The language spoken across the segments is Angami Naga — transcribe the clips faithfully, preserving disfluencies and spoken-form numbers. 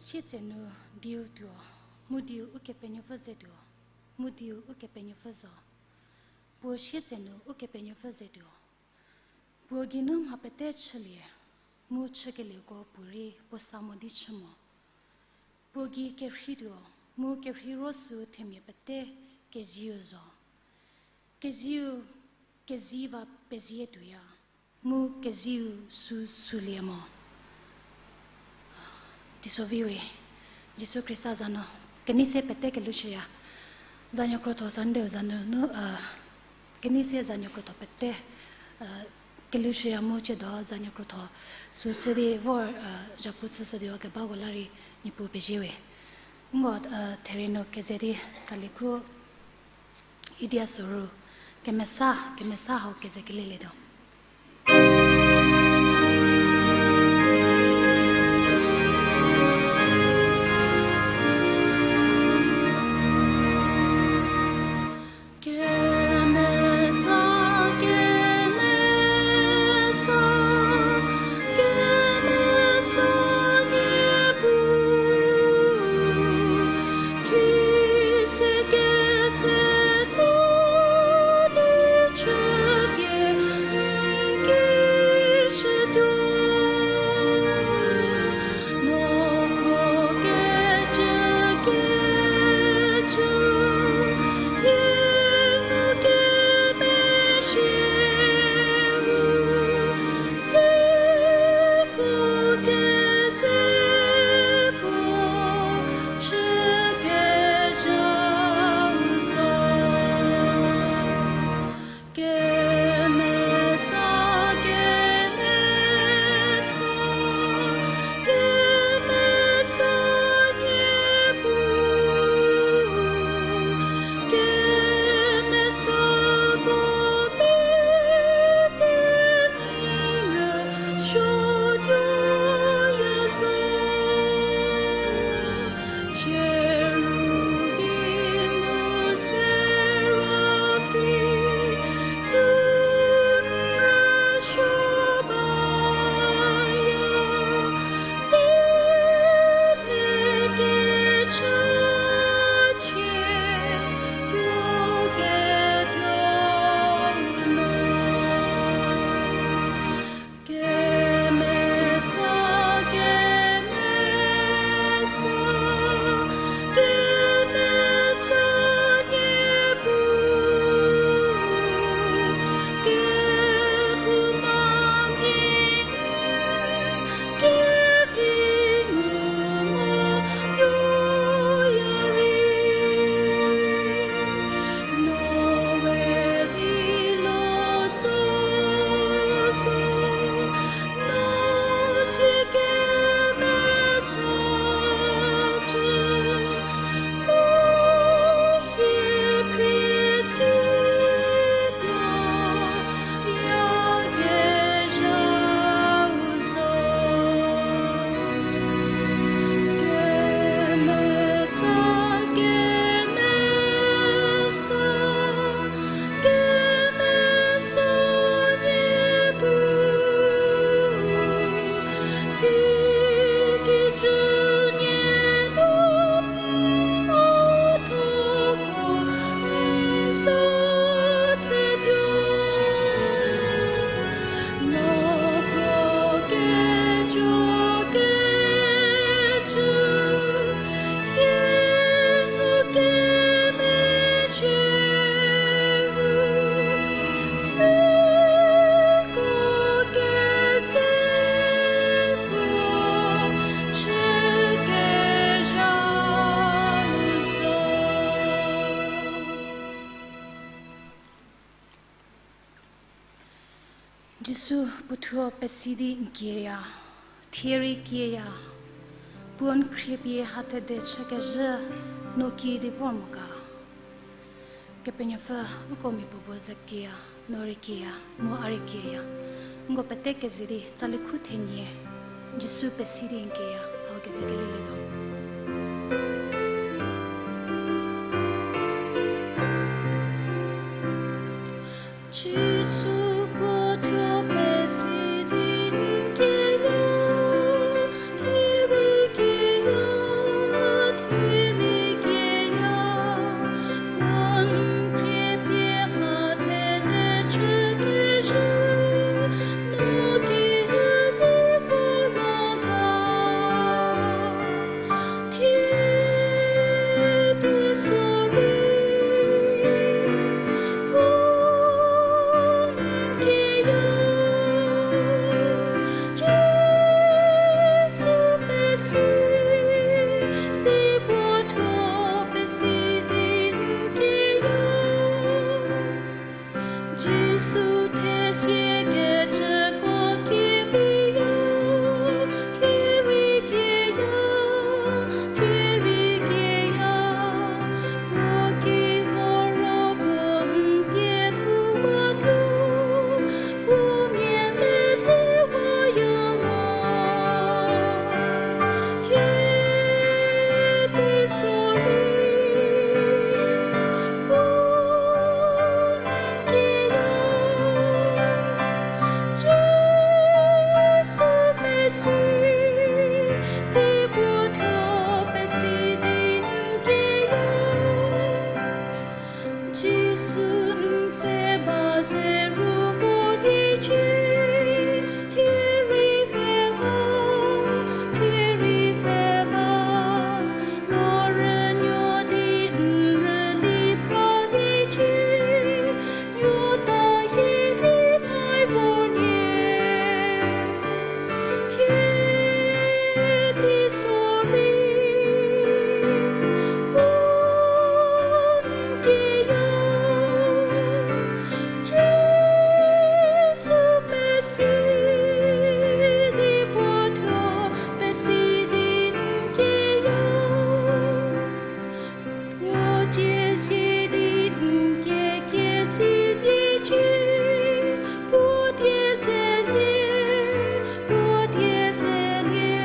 Sietsenu diu tuo, mu diu Ukepenuopfü ze tuo, mu diu Ukepenuopfü zo. Puo sietsenu Ukepenuopfü ze tuo. Puo geinu mha pete chülie, mu chükelieko puorei puo sa mo di chü mo. Puo gei kerhei tuo, mu kerhei ro sü themia pete keziu zo. Keziu, keziva pezie tuoya, mu keziu sü sülie mo. Teisoviu, Jisu Khrista za nu kenei se pete kelushüya. Zanuo krotho Sunday za nu, kenei se zanuo krotho pete kelushüya mu chiedo zanuo krotho sü chü di vor zhapu chüshü di kebako la rei Niepuu pezie we. Nko therie nu keze di tsali khu Idia soru, kemesa, kemesa hau keze kelelietuo. Jisu puothuo pesi di n kieya, thie rei kieya, puo n khriepie hathede chükezhü no kie di vor mo ga. Kepenuopfü, uko mia puopuo ze kieya, no rei kieya, mu a rei kieya. Nko pete keze di tsali khu thenie, Jisu pesi di n kieya, hau keze kelilietuo. Jisu puothuo pesi di n kieya, thie rei kieya, Jisu n pfhe ba ze ru vor liecie, thie rei pfhe ba, thie rei pfhe ba, no rünuo di n rüli phra liecie, nuota hie di mai vor nie. Thie teiso rei puo n kieya, Jisu pesi di puo thuo pesi di n kieya. Puo cie si di n kie kie si liecie, puo die zelie, puo die zelie,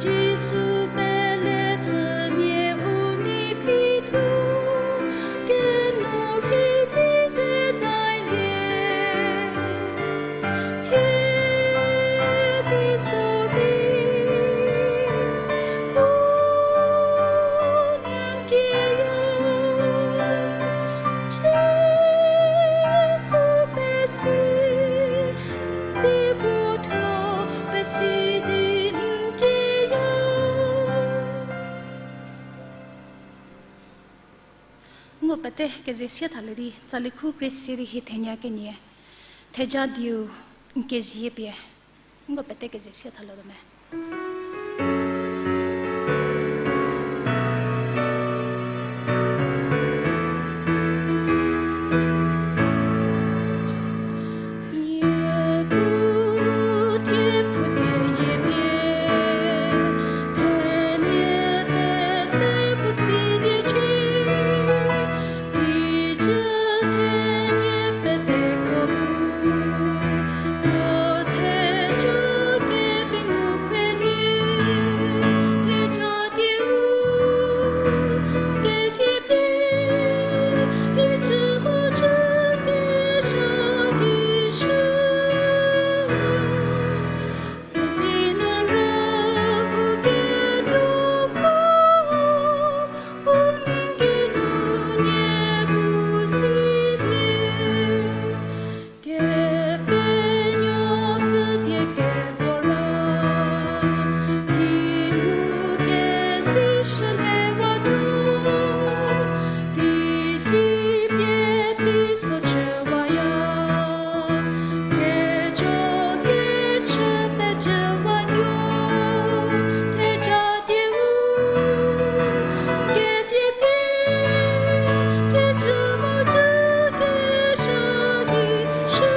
Jisu pele chümia u nei phi thuo, kenu rhei di ze tailie. Thie teiso rei puo n kieya, Jisu pesi di puo thuo pesi di n kieya. Nko pete keze sie thalie di, tsali khu krie sie di hie thenya kenie, theja dieu n kezie pie. Nko pete keze sie thalie tuo me. Kepenuopfü die kevor ra, kinu kesishüliewatuo, di si pie teiso chüwaya, kejo kechü pejüwatuo, theja dieu n kezie pie, kecü mhodzü kezha di shü.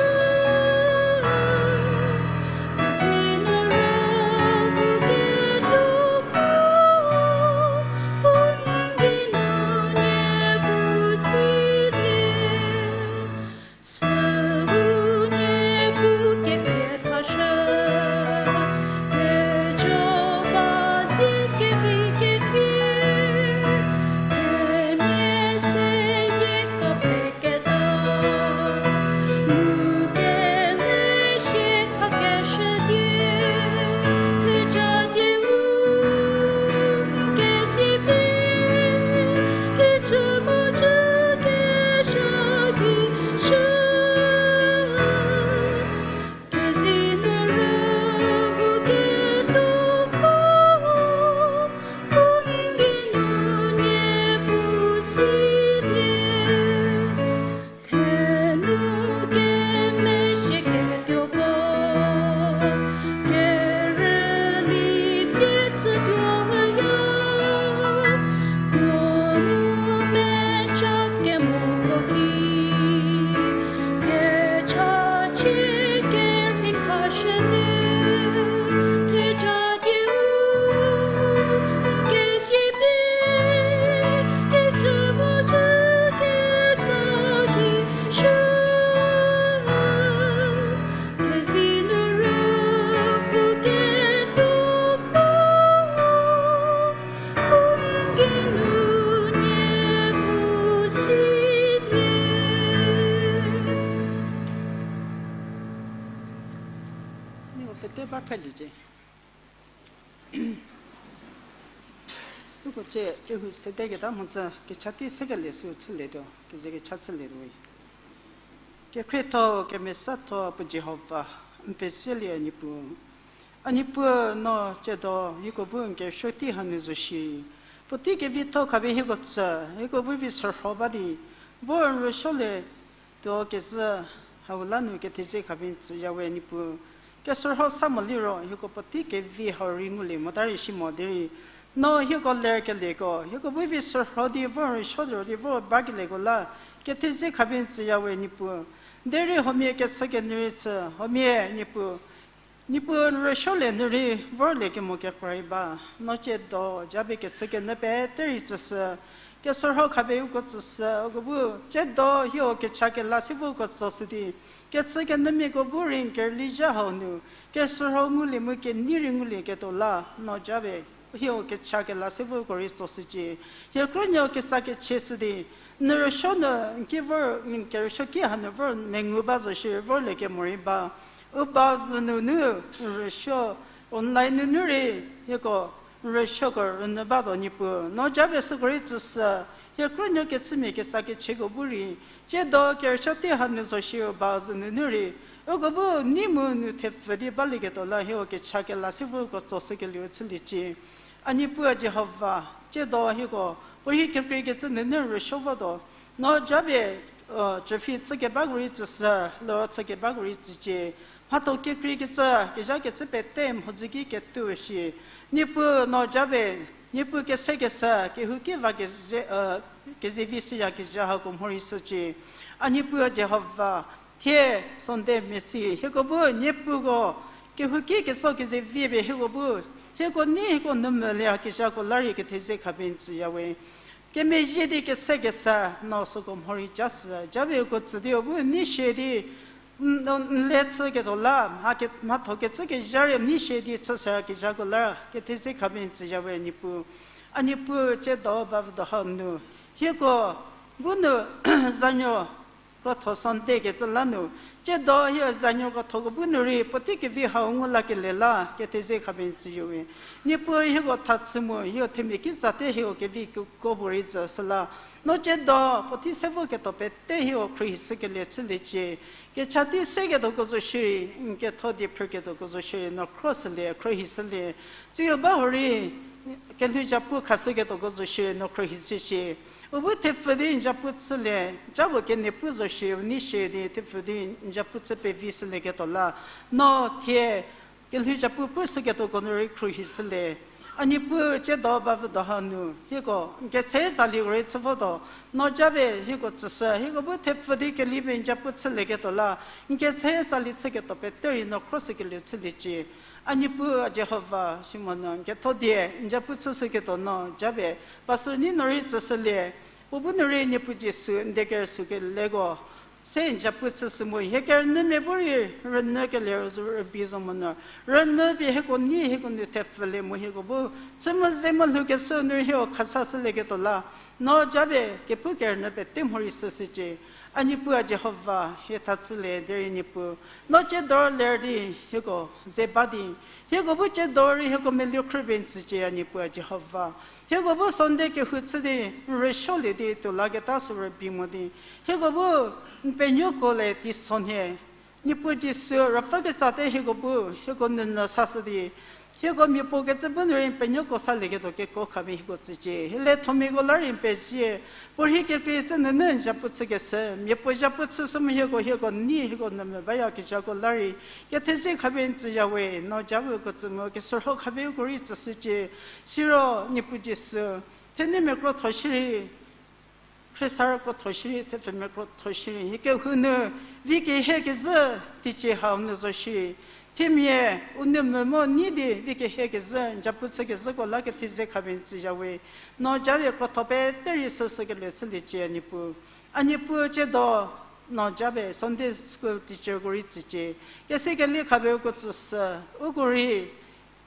Thenu kemezhie ketuoko, kerüli pie tsütuoya, kuo nu mecha kemoko ki, kechachie kerhei khashüte, theja dieu n kezie pie, kecü mhodzü kezha di shü. Kezinu rüu ketuoko, u n geinu nie pu si pie. Nieko pete ba phreliecie. U Puo cie kehou sedeketa mhodzü kecha tei sekelie sü chülietuo, keze kecha chülietuo we. Kekhrietho, kemesatho puo Jihova, n pezielieya Niepuu. A Niepuu, no tsiedo hieko bu n kerüsuo tei hanu zo shi, puotei kevitho khapie hieko tsü, hieko bu vi sürho ba di, vor n rüsuolietuo kezhü hau la nu kethezie khapie n tsüya we Niepuu. Kesürho sa mo liro hieko puotei kevi hau rei ngulie mota rei shi mo derei, no hieko lerkelieko hieko bu vi sürho di vor n rüsuo di vor bakelieko la kethezie khapie n tsüya we Niepuu. Derei huomia kechükenyü rei chü, huomia Niepuu, Niepuu n rüsuolie nu rei vorlie kemo kekra rei ba. No tsiedo japie kechükenyü pete rei tsüshü, kesürho khapie uko tsüshü, uko bu tsiedo hieko kecha kela se bu uko tsoshü di, kechükenyümiako bu rei n kerüli zha hau nu kesürho ngulie mu kenei rei ngulieketuo la, no japie hieko kecha kela se bu uko rei tsoshücie. Hie krünuo kesa kechie shü di, n rüsuo nu n ki vor, n kerüsuo ki hanu vor mengu ba zo shierei vorlie kemo rei ba. U ba zhü nunu n rüsuo, online nunu rei hieko n rüsuoko rünyü batuo Niepuu. No japie süko rei tsüshü, hie krünuo kechümia kesa kechieko bu rei tsiedo kerüsuo tei hanu zo shierei u ba zhü nunu rei uko bu nei mu nu thepfü di balieketuo la hieko kecha kela se bu uko tsoshükelieu chüliecie. A Niepuu Jihova, tsiedo hieko puorhi kekreikecü nunu rüsuo votuo, no japie cüphi chükebako rei tsüshü, liro chükebako rei tsücie. Mhatho kekreikecü kezhakecü pete mhodzü ki ketuo shi, Niepuu no japie, Niepuu kesekeshü kehouki va keze, kezevi shüyakezha hako mhorei shücie. A Niepuu Jihova, thie Sunday mesi hieko bu niepuuko kehouki keso kezevie pie hieko bu, hieko nei hieko nu melieyakezhako la rei kethezie khapie n tsüya we. Kemezhie di kesekeshü no süko mhorei ja shü, japie uko tsü di u bu nei shie di n le chüketuo la, mhatho kecü kezha rei nei shie di chüshüyakezhako la kethezie khapie n tsüya we Niepuu. A Niepuu tsiedo ba vüdo hau nu, hieko bu nu zanuo krotho Sunday kecü la nu, tsiedo hie zanuo krothoko bu nu rei puotei kevi hau ngu lakelie la kethezie khapie n tsüya we. Niepuu hieko thachü mu hieko themia kitsa te hieko kevi kekuo puorei tsü süla, no tsiedo puotei se voketuo pete hieko khruohi shükelie chüliecie. Kecha tei seketuoko zo shierei, n ketho die phrüketuoko zo shierei no khro shülie, khruohi shülie. Tsiu ba hurei kelhou zhapu khashüketuoko zo shierei no khruohi shücie. U bu thepfü di n zhapu chülie, ja puo kenie pu zo shierei u nei shie di thepfü di n zhapu chü pevi shülieketuo la, no thie kelhou zhapu pushüketuoko nu rei khruohi shülie. A Niepuu tsiedo ba vüdo hau nu hieko n ketse tsali rei chü votuo, no japie hieko tsüshü, hieko bu thepfü di keli pie n zhapu chülieketuo la, n ketse tsali chüketuo pete rei no khro shükelieu chüliecie. A Niepuu Jihova, simo nu n ketho die n zhapu chüshüketuo no japie pastor nei no rei tsüshülie, puo bu nu rei Niepuu Jisu n die kerüsuokeleko se n zhapu chüshü mu hie kerünyümia bu rei rünyükelie rübi zo monyü, rünyü pie hieko nei hieko nu thepfülie mu hieko bu chü mu ze mu lhoukeshü nu rei hieko khasa shülieketuo la, no japie kepu kerünyü pete mhorei shüshücie. A Niepuu Jihova, hie thachülie derei Niepuu, no tsiedo ler di hieko ze ba di, hieko bu tsiedo rei hieko melou khrüpie n tsücie. A Niepuu Jihova, hieko bu Sunday kehou chü di n rüsuolie di tuo laketa sü rübei mo di, hieko bu n penuoko le teisonhie, Niepuu Jisu, ruopfü ketsate hieko bu hieko nounyü sashü di, hieko mia puo kecü bu nu rei n penuoko salieketuo kekuo khapie hieko tsücie. Hie le thomiako la rei n pezie, puorhi kekreikecü nunu n zhapu chükeshü, mia puo zhapu chüshü mu hieko, hieko nei hieko nu me bayakezhako la rei kethezie khapie n tsüya we. No japie uko tsü mu kesürho khapie uko rei tsüshücie. Siro Niepuu Jisu, thenumia krotho shierei, khriesarü krotho shierei, thepfumia krotho shierei, hie kehou nu vi kehie kezhü teicie hau nu zo shierei, themia u nou me mo nei di vi kehie kezhü n zhapu chükezhüko la kethezie khapie n tsüya we. No japie krotho pete rei süsükelie chüliecie. A Niepuu, a Niepuu tsiedo, no japie Sunday school teacherko rei tsücie. Kesekelie khapie uko tsüshü, uko rei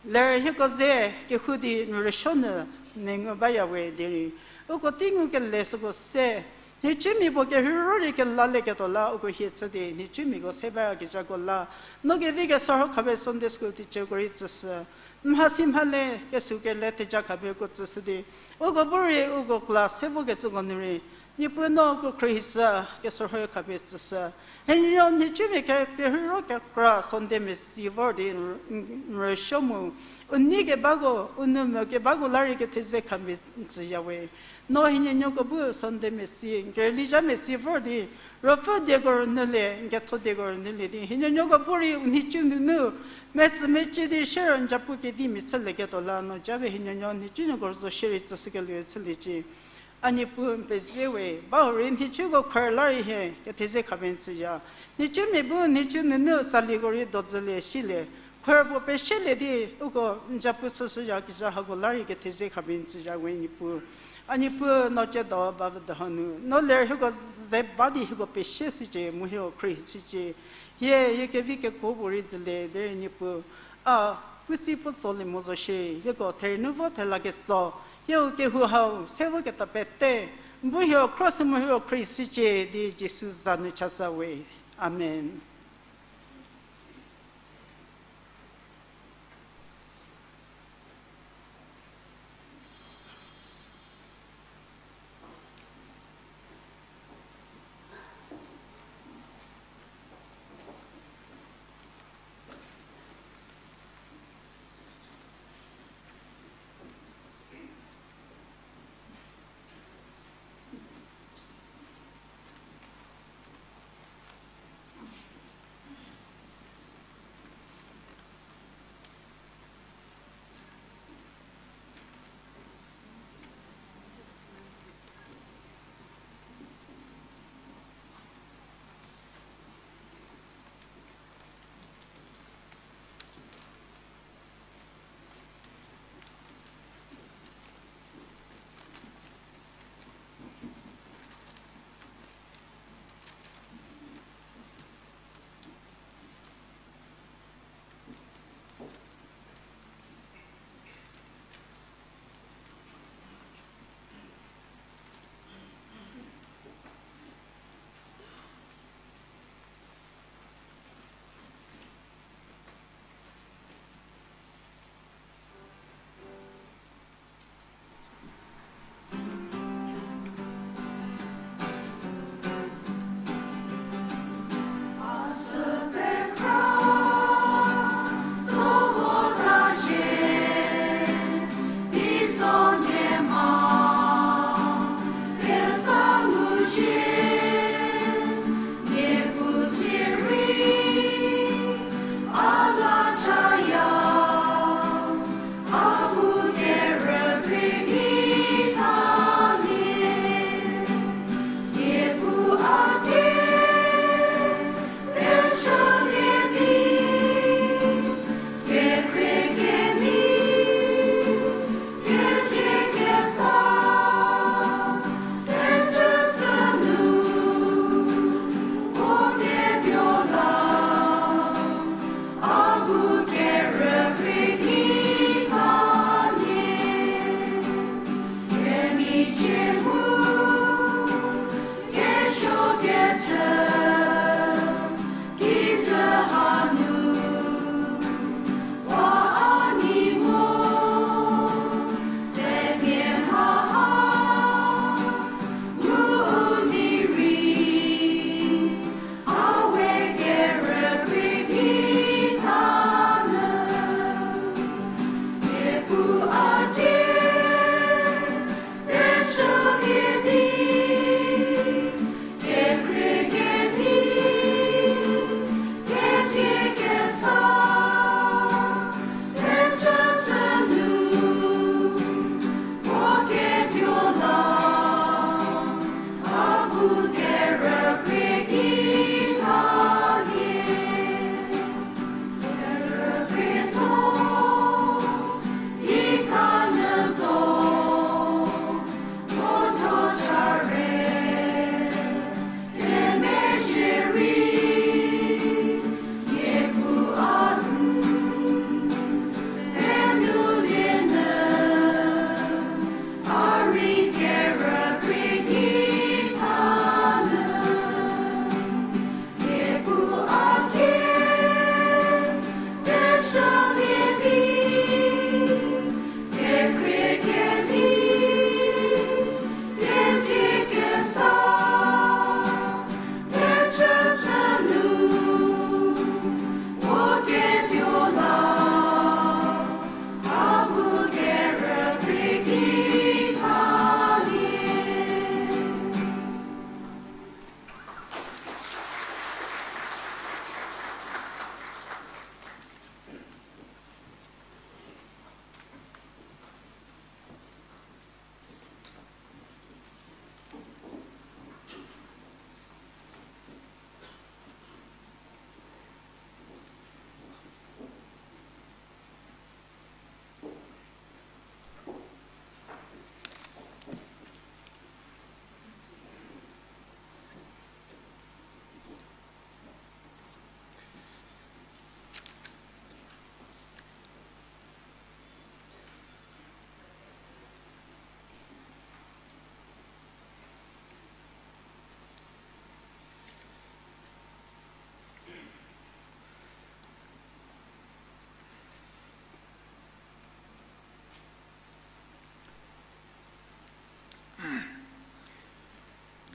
ler hieko ze kehou di n rüsuo nu mengu baya we derei, uko tei ngukele süko se Nhicumia puo kerheiro rei kelalieketuo la uko hie chü di, nhicumia ko se ba kezhako la, no kevi kesorho khapie Sunday school teacherko rei tsüshü. Mhasi mhale kesu kele theja khapie uko tsüshü di, uko bu rei uko class se vokecüko nu rei, Niepuu no uko khruohishü, kesorho khapie tsüshü. Hienuo nhicumia ke kerheiro kekra Sunday mesi vor di n-, n-, n rüsuo mu, u nei kebako, u nou mo kebako la rei kethezie khapie n tsüya we. No hienuoko bu Sunday mesi, n kerüli zha mesi vor di, ruopfü dieko rünyülie, n ketho dieko rünyülie di, hienuoko bu rei u nhicu nunu, metsü mecie di shierü n zapu kevimia chülieketuo la no japie hienuo nhicunuoko zo shierei tsüshükelie chüliecie. A Niepuu n pezie we, bahurei nhicuko khor la rei hie kethezie khapie n tsüya. Nhicumia bu nhicu nunu tsalieko rei dodzülie silie, khor puo pesielie di uko n zapu chüshüyakezha hako la rei kethezie khapie n tsüya we Niepuu. A Niepuu no ciedo ba vü dahanu, no ler hieko ze ba di hieko pesie shücie, mu hieko khruohi shücie. Hie, hie kevi kekuo puo rei dzülie derei Niepuu, a, puotsi puo tsolie mo zo shie, hieko therie nu vo thela ketso, hieko kehou hau se voketa pete, bu hieko khruohi mu hieko khruohi shücie di Jisu za nu chasa we. Amen.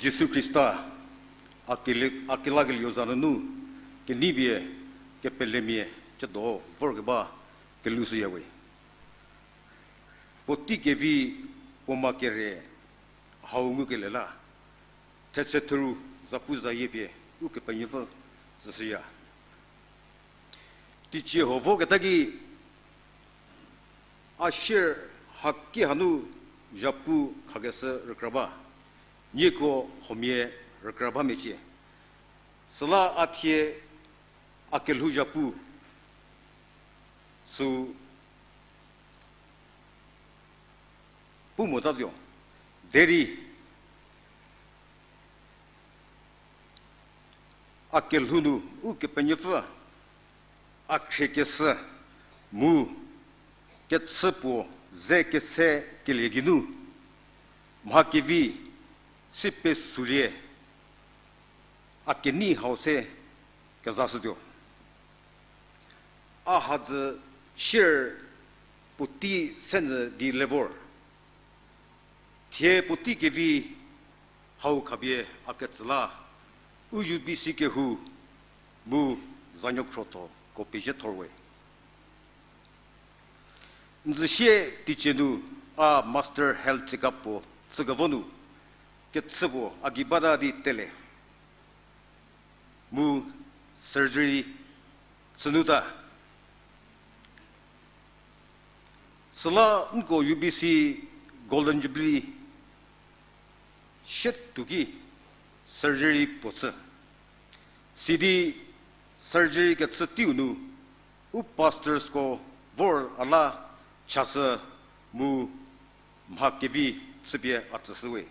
Jisu Khrista a kele-, a kelakelieu za nunu, kenei pie kepelemia chüdo vorkeba kelushüyawe. Puotei kevi puo ma kere hau ngukelie la, thetse theru zapu zayie pie Ukepenuopfü tsüshüya. Teicie huo voketa ki, a sier haki hanu zhapu khakeshü rükra ba, nieko huomia rükra ba mecie. Süla a thie a kelhou zhapu sü pu motatuo. Derei a kelhou nu Ukepenuopfü a khriekeshü mu kechü puo ze kese kelie geinu mha kevi si pesuolie, a kenei hau se kezashütuo. A hadzü sier puotei senyü di le vor. Thie puotei kevi hau khapie a ketsü la, u UBC kehou mu zanuo khrotho ko pezie thorwe. N zü sie teicie nu a master health checkup puo chükevo nu, kechü puo a gei bata di tele. Mu surgery chünuta. Süla nko UBC Golden Jubilee sie tuo ki surgery puo chü. Sidi surgery kechü teiu nu, u pastorsko vor a la chashü mu mha kevi chüpie a tsüshüwe.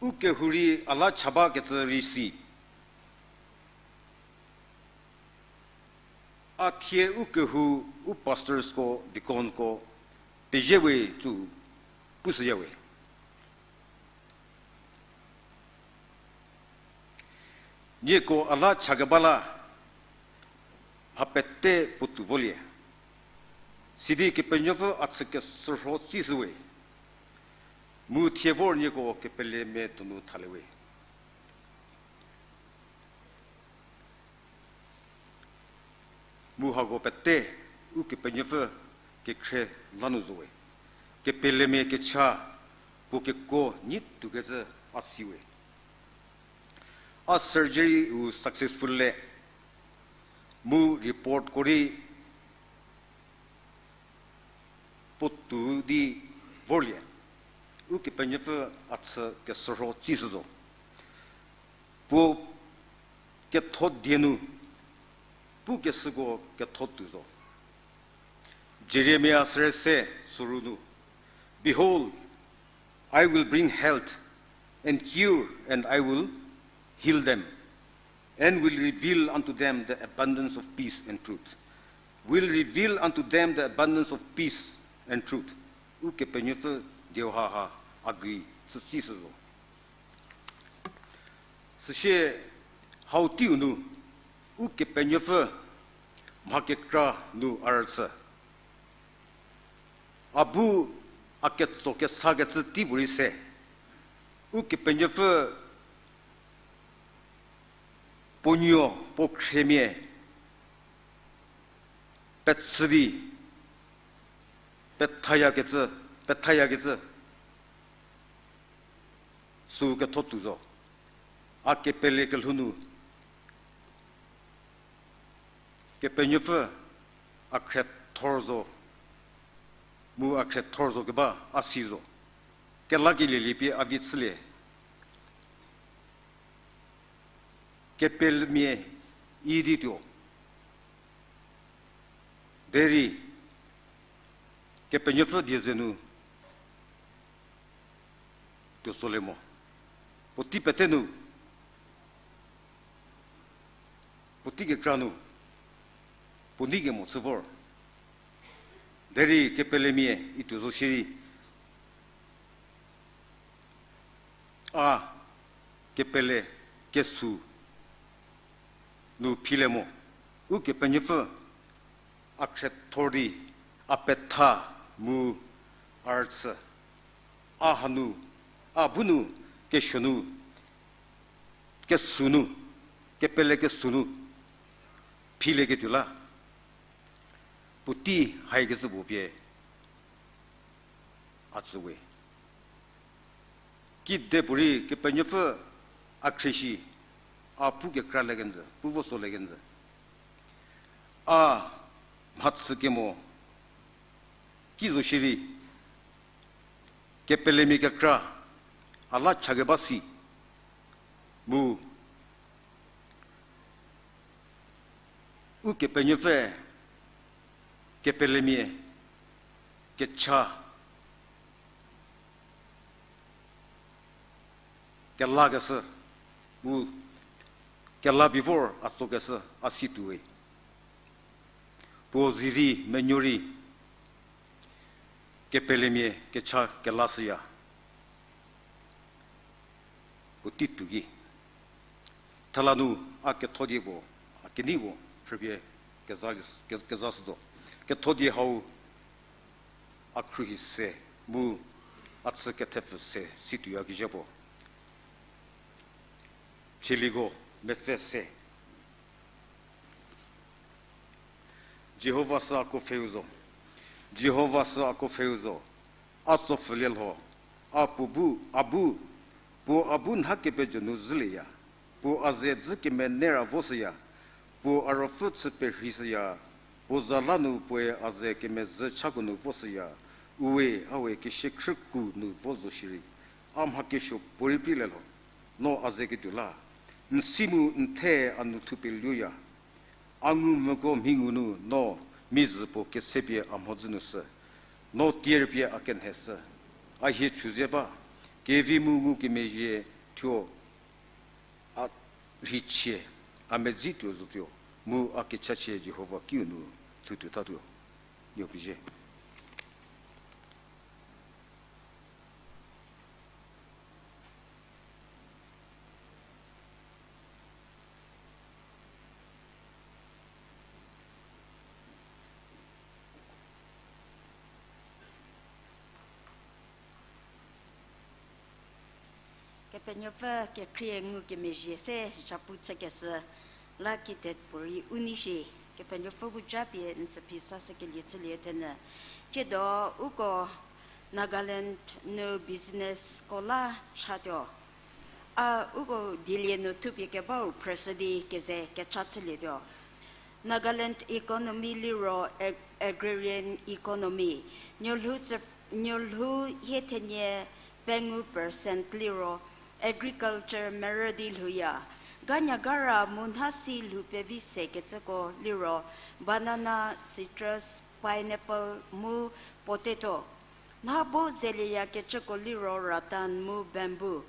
U kehou rei a la cha bakecü rei si. A thie u kehou, u pastorsko, deaconko peziewe tsu pushüyawe. Nieko a la chakeba la, mha pete puotou volie. Sidi Kepenuopfü a chü keshürho tsishüwe. Mu thie vor nieko kepelemia donu thaliewe. Mu hako pete Ukepenuopfü kekhrie lanu zowe. Kepelemia kecha puo kekuo nyi tuokecü a siwe. A surgery-u successful le, mu reportko rei puotou di vorlie, Ukepenuopfü a chü keshürho tsishü zo. Puo ketho die nu pukeshüko ketho tuo zo. Jeremia sere se süru nu, Behold, I will bring health and cure, and I will heal them, and will reveal unto them the abundance of peace and truth. Will reveal unto them the abundance of peace and truth. Ukepenuopfü dieu haha a gei chütsishü zo. Süsie hau teiu nu, Ukepenuopfü mha kekra nu a rüchü. A bu a ketso kesakecü tei puorei se, Ukepenuopfü puo nuo puo khriemia pechü di pethayakecü, pethayakecü sü ketho tuo zo. A kepele kelhou nu Kepenuopfü a khriethor zo, mu a khriethor zo keba a si zo. Kelakelie lie pie a vi chülie. Kepelemia idi tuo. Derei Kepenuopfü die ze nu tuo solie mo. Puotei pete nu, puotei kekra nu, puo nei kemo chü vor. Derei kepelemia ituo zo shierei, a kepele kesu nu philie mo. Ukepenuopfü a khriethor di a petha mu a rüchü. A hanu a bu nu, kesuo nu, kesü nu, kepele kesü nu, philieketuo la, puotei haikecü puo pie a tsüwe. Kidepuorei Kepenuopfü a khrie shi, a pu kekralie kenjü, pu vo solie kenjü. A mhachü kemo ki zo shierei, kepelemia kekra a la chakeba si, mu Ukepenuopfü kepelemia kecha kelakeshü, u kela bi vor a tsokeshü a si tuoi. Puo zie rei menuo rei kepelemia kecha kelashüya. Puotei tuo ki, thela nu a kethodie puo, a kenei puo phrüpie keza, ke-, kezashütuo. Kethodie hau a khruohi se, mu a chü kethepfü se si tuoyakezha puo. Pfhieliko mepfü se. Jihova sü a kuo pfheu zo. Jihova sü a kuo pfheu zo. A tsopfhülie lho. A puo bu, a bu, puo a bu nha kepejo nu zhülieya. Puo a ze dzü kemenei ra voshüya. Puo a ruopfü chü perheishüya. Puo za la nu puoe a ze kemezhü chako nu voshüya. Uwe, a we kesiekhrüku nu vo zo shierei, a mha kesuo puorei preilie lho. No a ze ketuo la, n si mu n the a nu thupie luoya. A ngumvüko mhi ngu nu no mi zhü puo kesepie a mhodzü nu shü. No tierpie a kenheshü. A hie chüzie ba, kevi mu ngukemezhie thuo a rheichie, a medzi tuo zotuo, mu a kechachie Jihova kiu nu lhoutuotatuo. Nuo pezie. Kepenuopfü kekhrie ngukemezhie se zhapu chükeshü la kidepuorei u nei shi, Kepenuopfü bu japie n tsüphi sashükelie chülie thenyü. Tsiedo uko Nagaland nu businessko la chatuo. A uko dielie nu thupie kebau phrüshü di keze kecha chülietuo. Nagaland economy liro ag-, agrarian economy. Nuolhou tsü-, nuolhou hie thenie pengou percent liro agriculture merü di lhouya. Ganyagara mu nhasi lhou pevi sekecüko liro banana, citrus, pineapple mu potato. Nha bo zelieyakecüko liro rattan mu bamboo.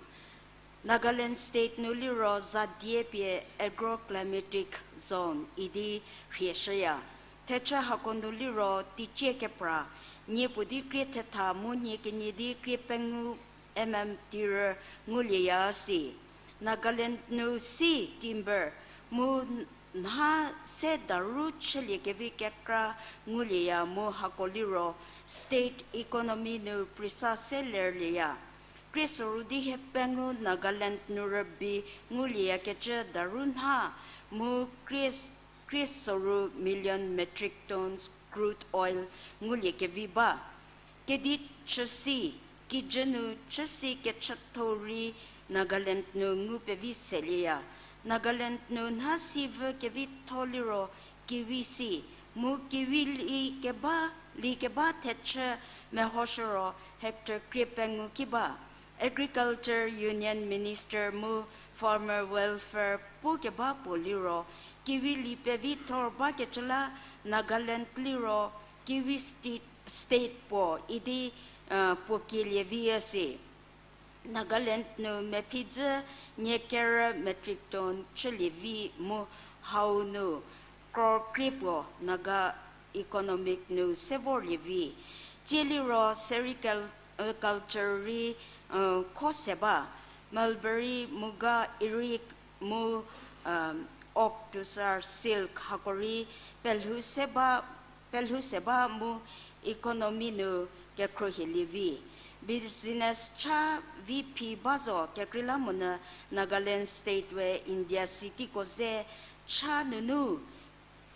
Nagaland state nu liro zadie pie agroclimatic zone idi rhieshüya. Thechü hako nu liro teicie kepra, nie puo di krie thetha mu nie kenie di krie pengou mm tirü ngulieya si. Nagaland nu si timber mu nha se daru chüliekevi kekra ngulieya mu hako liro state economy nu prisa se lerlieya. Krie soru di hie pengou Nagaland nu rübei ngulieyakecü daru nha mu krie, krie soru million metric tons crude oil nguliekevi ba. Kedi chüsi, kijü nu chüsi kechütho rei Nagaland nu ngu pevi selieya. Nagaland nu nha si vü kevitho liro kiwi si, mu kiwi li keba, li keba thechü mehoshüro hectare krie pengou ki ba. Agriculture Union Minister mu Farmer Welfare pukeba puo liro, kiwi li pevithor bakecü la Nagaland liro kiwi state, state puo idi, puo kielie vi üse. Nagaland nu mepfhi dzü nie kerü metric ton chülie vi mu hau nu crore krie puo Naga economic nu se vorlie vi. Tsie liro sericulture rei kho se ba, mulberry mu ga, irik mu oak, tusar, silk hako rei pelhou se ba, pelhou se ba mu economy nu kekhruohielie vi. Business cha vi phi ba zo kekreilamonyü Nagaland State we India cityko ze cha nunu,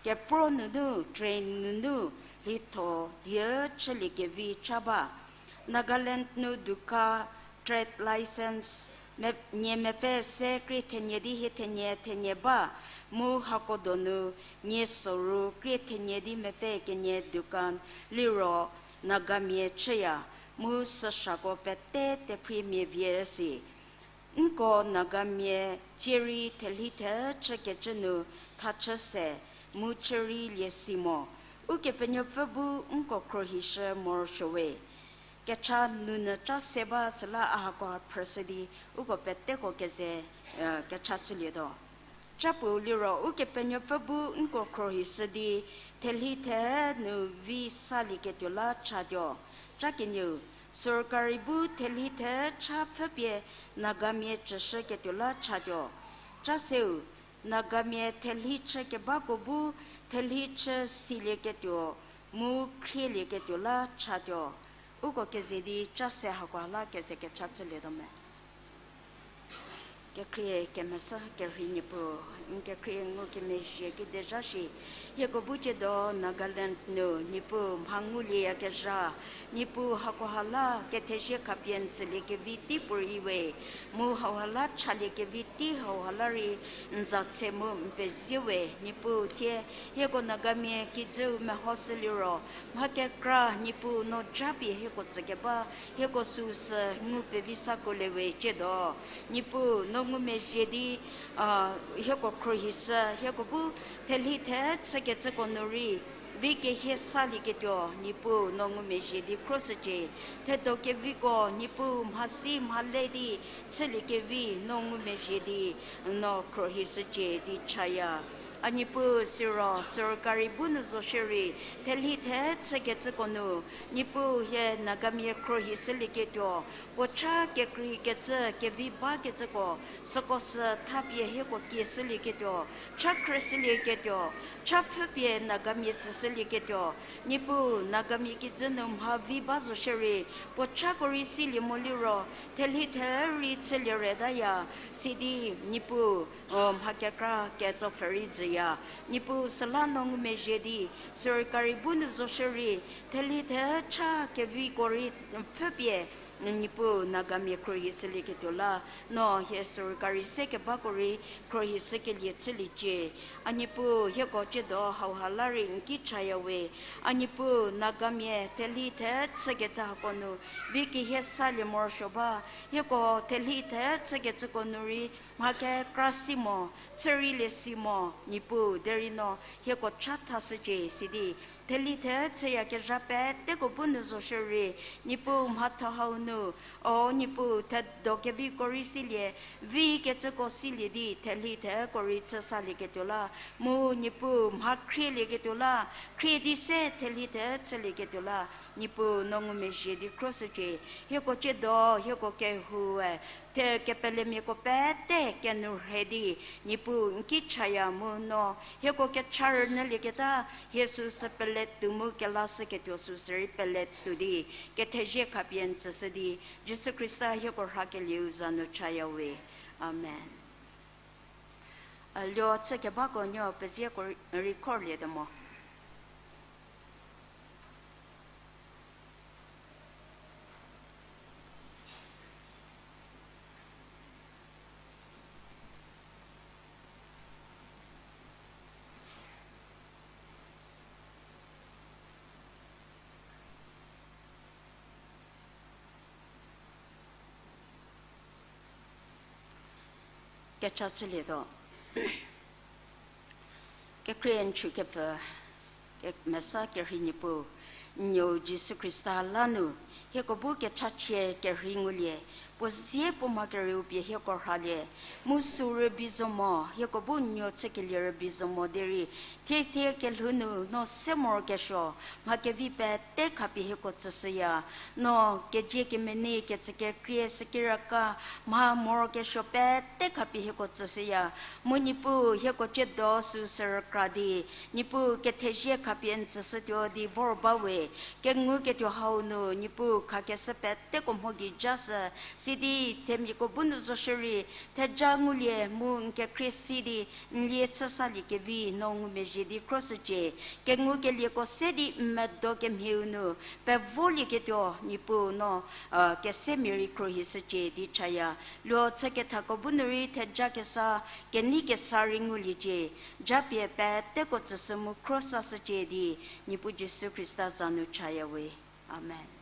kepro nunu, train nunu, lhitho die chüliekevi cha ba. Nagaland nu dukan trade license me-, nie mepfü se krie thenie di hie thenie thenie ba, mu hako donu nie soru krie thenie di mepfü kenie dukan liro Nagamia chüya, mu süsako pete tephrie mia vie si. Nko Nagamia tsie rei thelhi thechükecü nu thachü se, mu chü rei lie si mo. Ukepenuopfü bu nko khruohishü morosuo we. Kecha nunyü cha se ba süla a hako phrüshü di, uko peteko keze, eh, kecha chülietuo. Cha puo liro Ukepenuopfü bu nko khruohishü di, thelhi the nu vi salieketuo la chatuo. Cha kenieu, sorkari bu thelhi the cha pfhüpie Nagamia tsüshüketuo la chatuo. Cha seu, Nagamia thelhi chü kebako bu thelhi chü silieketuo, mu khrielieketuo la chatuo. Uko keze di cha se hako la keze kecha chülietuo me. Kekhrie kemesa kerhei Niepuu, n kekhrie ngukemezhie kide zha shi, hieko bu tsiedo Nagaland nu Niepuu mha ngulieyakezha, Niepuu hako ha la kethezie khapie n tsüliekevi tei puorei we, mu hauha la chaliekevi tei hauha la rei n za tse mu n pezie we, Niepuu thie hieko Nagamia kijüu mehoshü liro, mha kekra Niepuu no japie hieko tsükeba, hieko süu sü ngu pevi sakolie we tsiedo. Niepuu no ngumezhie di, a, hieko khruohishü, hieko bu thelhi thechükecüko nu rei vi kehie salieketuo, Niepuu no ngumezhie di khruoshücie. Thedo keviko, Niepuu mhasi mhale di chüliekevi no ngumezhie di no khruohishücie di chaya. A Niepuu siro sorkari bu nu zo shierei, thelhi thechükecüko nu, Niepuu hie Nagamia khruohishülieketuo, puo cha kekreikecü kevi bakecüko, süko sü thapie hieko kieshülieketuo, cha khrüshülieketuo, cha pfhüpie Nagamia tsüshülieketuo, Niepuu Nagamia kijü nu mha vi ba zo shierei, puo chako rei silie mo liro, thelhi the rei chülie retaya, sidi Niepuu, o, mha kekra ketso pfhe rei jüya. Niepuu süla no ngumezhie di, sorkari bu nu zo shierei, thelhi the cha keviko rei pfhüpie, Niepuu Nagamia khruohishülieketuo la, no hie sorkari se kebako rei khruohishükelie chüliecie. A Niepuu hieko tsiedo hauha la rei n ki chaya we. A Niepuu Nagamia thelhi thechükecü hako nu, vi kehie salie morosuo ba, hieko thelhi thechükecüko nu rei, mha kekra si mo, chü rei lie si mo, Niepuu derei no hieko cha thashücie sidi, thelhi thechüyakezha peteko bu nu zo shierei, Niepuu mhatho hau nu, o Niepuu thedo keviko rei silie, vikecüko silie di, thelhi theko rei chü salieketuo la, mu Niepuu mha khrielieketuo la, khrie di se thelhi thechülieketuo la, Niepuu no ngumezhie di khruoshücie, hieko tsiedo, hieko kehoue, the kepelemiako pete kenou rhe di, Niepuu n ki chaya mu no, hieko kecha rünyülieketa, hie süu sü peletuo mu kelashüketuo süu sü rei peletuo di, kethezie khapie n tsüshü di, Jisu Khrista hieko rhakelieu za nu chaya we. Amen. A luo chü kebako nuo pezieko record lietuo mo. Kecha chülietuo. Kekhrie n chükepfü, kemesa kerhei Niepuu, n nuou Jisu Khrista la nu, hieko bu kechachie kerhei ngulie, puo zie puo mha kerieu pie hieko rhalie. Mu sü rübei zo mo, hieko bu nuo chükelie rübei zo mo derei, thie thie kelhou nu no se morokesuo, mha kevi pete khapie hieko tsüshüya. No kezie kemenei kecükekrie sükiraka, mha morokesuo pete khapie hieko tsüshüya. Mu Niepuu hieko tsiedo sü sürükra di, Niepuu kethezie khapie n tsüshütuo di vor ba we. Kenguketuo hau nu Niepuu khakeshü peteko mho gei jashü, sidi themiako bu nu zo shierei, theja ngulie mu n kekhrie si di, n lie chü salie kevi no ngumezhie di khroshücie. Kengukelieko se di n medo kemhieu nu, pevolieketuo Niepuu no, kesemia rei khruohishücie di chaya. Luo chükethako bu nu rei theja kesa, kenei kesa rei nguliecie. Japie peteko tsüshü mu khro sashücie di, Niepuu Jisu Khrista za nu chaya we. Amen.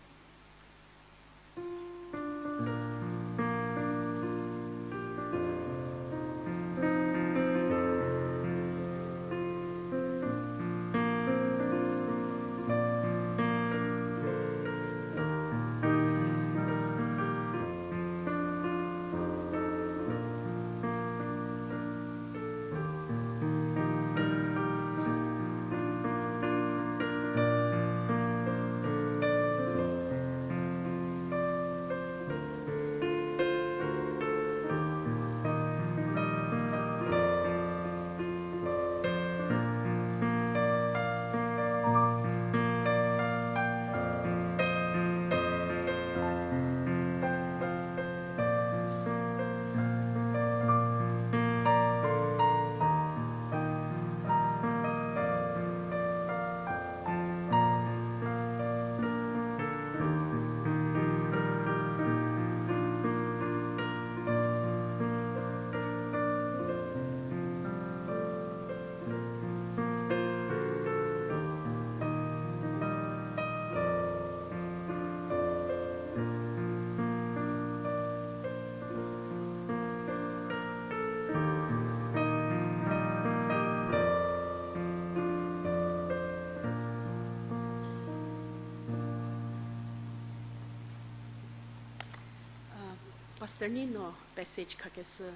Pastor Nino passage khakeshü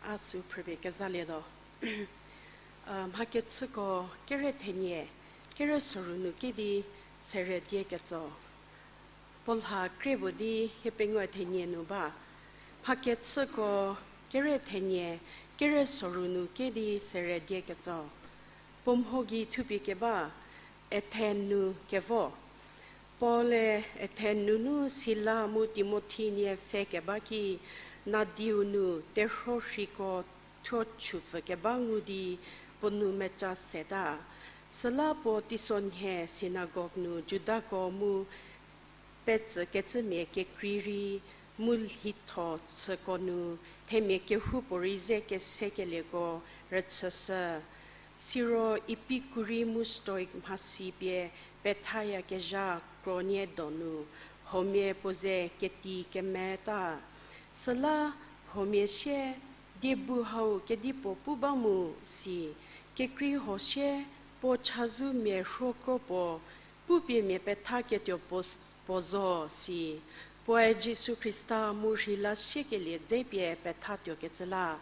a sü phrüpie kezalietuo. Mhakechüko kere thenie, kere soru nu kedi sere die ketso. Puo lha krie puo di hiepengou thenie nu ba. Mhakechüko kere thenie, kere soru nu kedi sere die ketso. Puo mho gei thupie keba, Athen nu kevo. Paul-e Athen nunu Sila mu Timothi nie pfhe keba ki, nadiu nu terhuo rheiko thuo chupfü keba ngu di puo nou meca seta. Süla puo teisonhie sinagog nu Judako mu petsükecümia kekrei rei mu lhitho chüko nu themia kehoupuorei ze kesekelieko rüchüshü. Siro Epikuri mu Stoik mhasi pie pethayakezha kro nie donu huomia puo ze keti kemeta. Süla huomia sie, diebu hau kedipuo pu ba mu si, kekrei huo sie puo chazou mia rhuo kro puo pupie mia pethaketuo puo, puo zo si. Puoe Jisu Khrista mu rheila siekelie dze pie pethatuokecü la.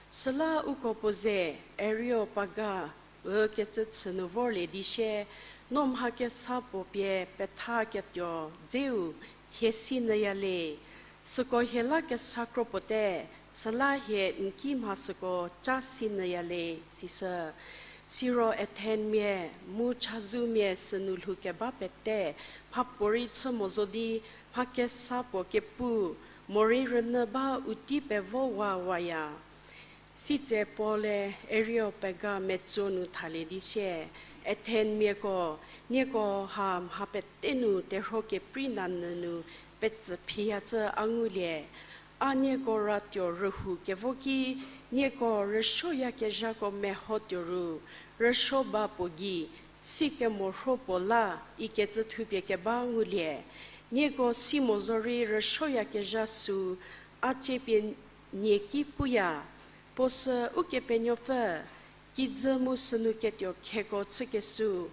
Süla uko puo ze Areopaga ükecü chü nu vorlie di sie, no mha kesa puo pie pethaketuo dzeu hie si nyüya le. Süko hie la kesa kro puo te, süla hie n ki mha süko ca si nyüya le, sisü. Siro Athenmia mu chazoumia sünu lhou keba pete mhapuorei chü mo zo di, mha kesa puo kepu morei rünyü ba u tei pevo wawaya. Sitse Paul-e Areopaga metsuo nu thalie di sie, Athenmiako, nieko ha mha pete nu terhuo keprei nanyü nu petsü phiyacü a ngulie. A nieko ratuo rühou kevo ki, nieko rüsuoyakezhako mehotuo ru, rüsuo ba puo gei, sikemorhuo puo la ikecü thupie keba ngulie. Nieko si mo zorei rüsuoyakezha sü a tsie pie nie ki puya. Puo sü Ukepenuopfü, kijü mu sünu ketuo kheko chükeshü,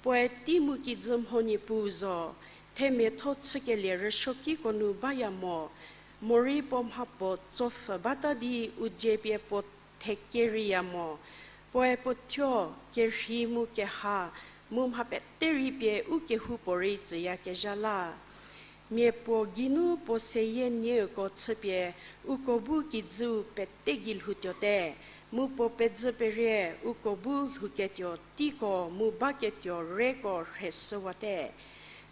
puoe tei mu kijü mho Niepuu zo, themiatho chükelie rüsuokiko nu baya mo, Morei puo mha puo tsopfhü bata di u dzie pie puo thekereiya mo. Puoe puo thuo, kerhei mu keha, mu mha pete rei pie u kehoupuorei tsüyakezha la. Mia puo geinu puo seyie nieko chüpie, uko bu kijüu pete gei lhoutuote, mu puo pezhü perie uko bu lhouketuo teiko mu baketuo reko rheshüwate.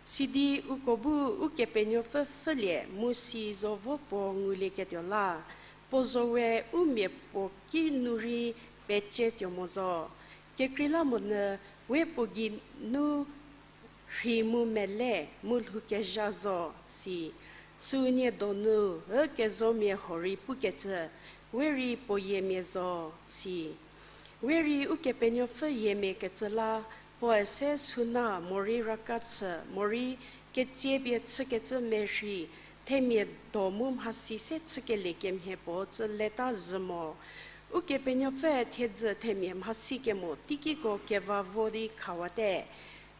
Sidi uko bu Ukepenuopfü pfhülie mu si zo vo puo ngulieketuo la, puo zo we u mia puo kinu rei pecietuo mo zo. Kekreilamonyü we puo geinu rhei mu mele mu lhoukezha zo, si. Süu nie donu ükezomia huorei pukecü, we rei puo yiemia zo, si. We rei Ukepenuopfü yiemia kecü la, puoe se suna morei raka chü morei ketsie pie chükecü merhei, themia do mu mhasi se chükelie kemhie puo tsü leta zhü mo. Ukepenuopfüe thiedzü themia mhasi kemo teikiko keva vo di khawate.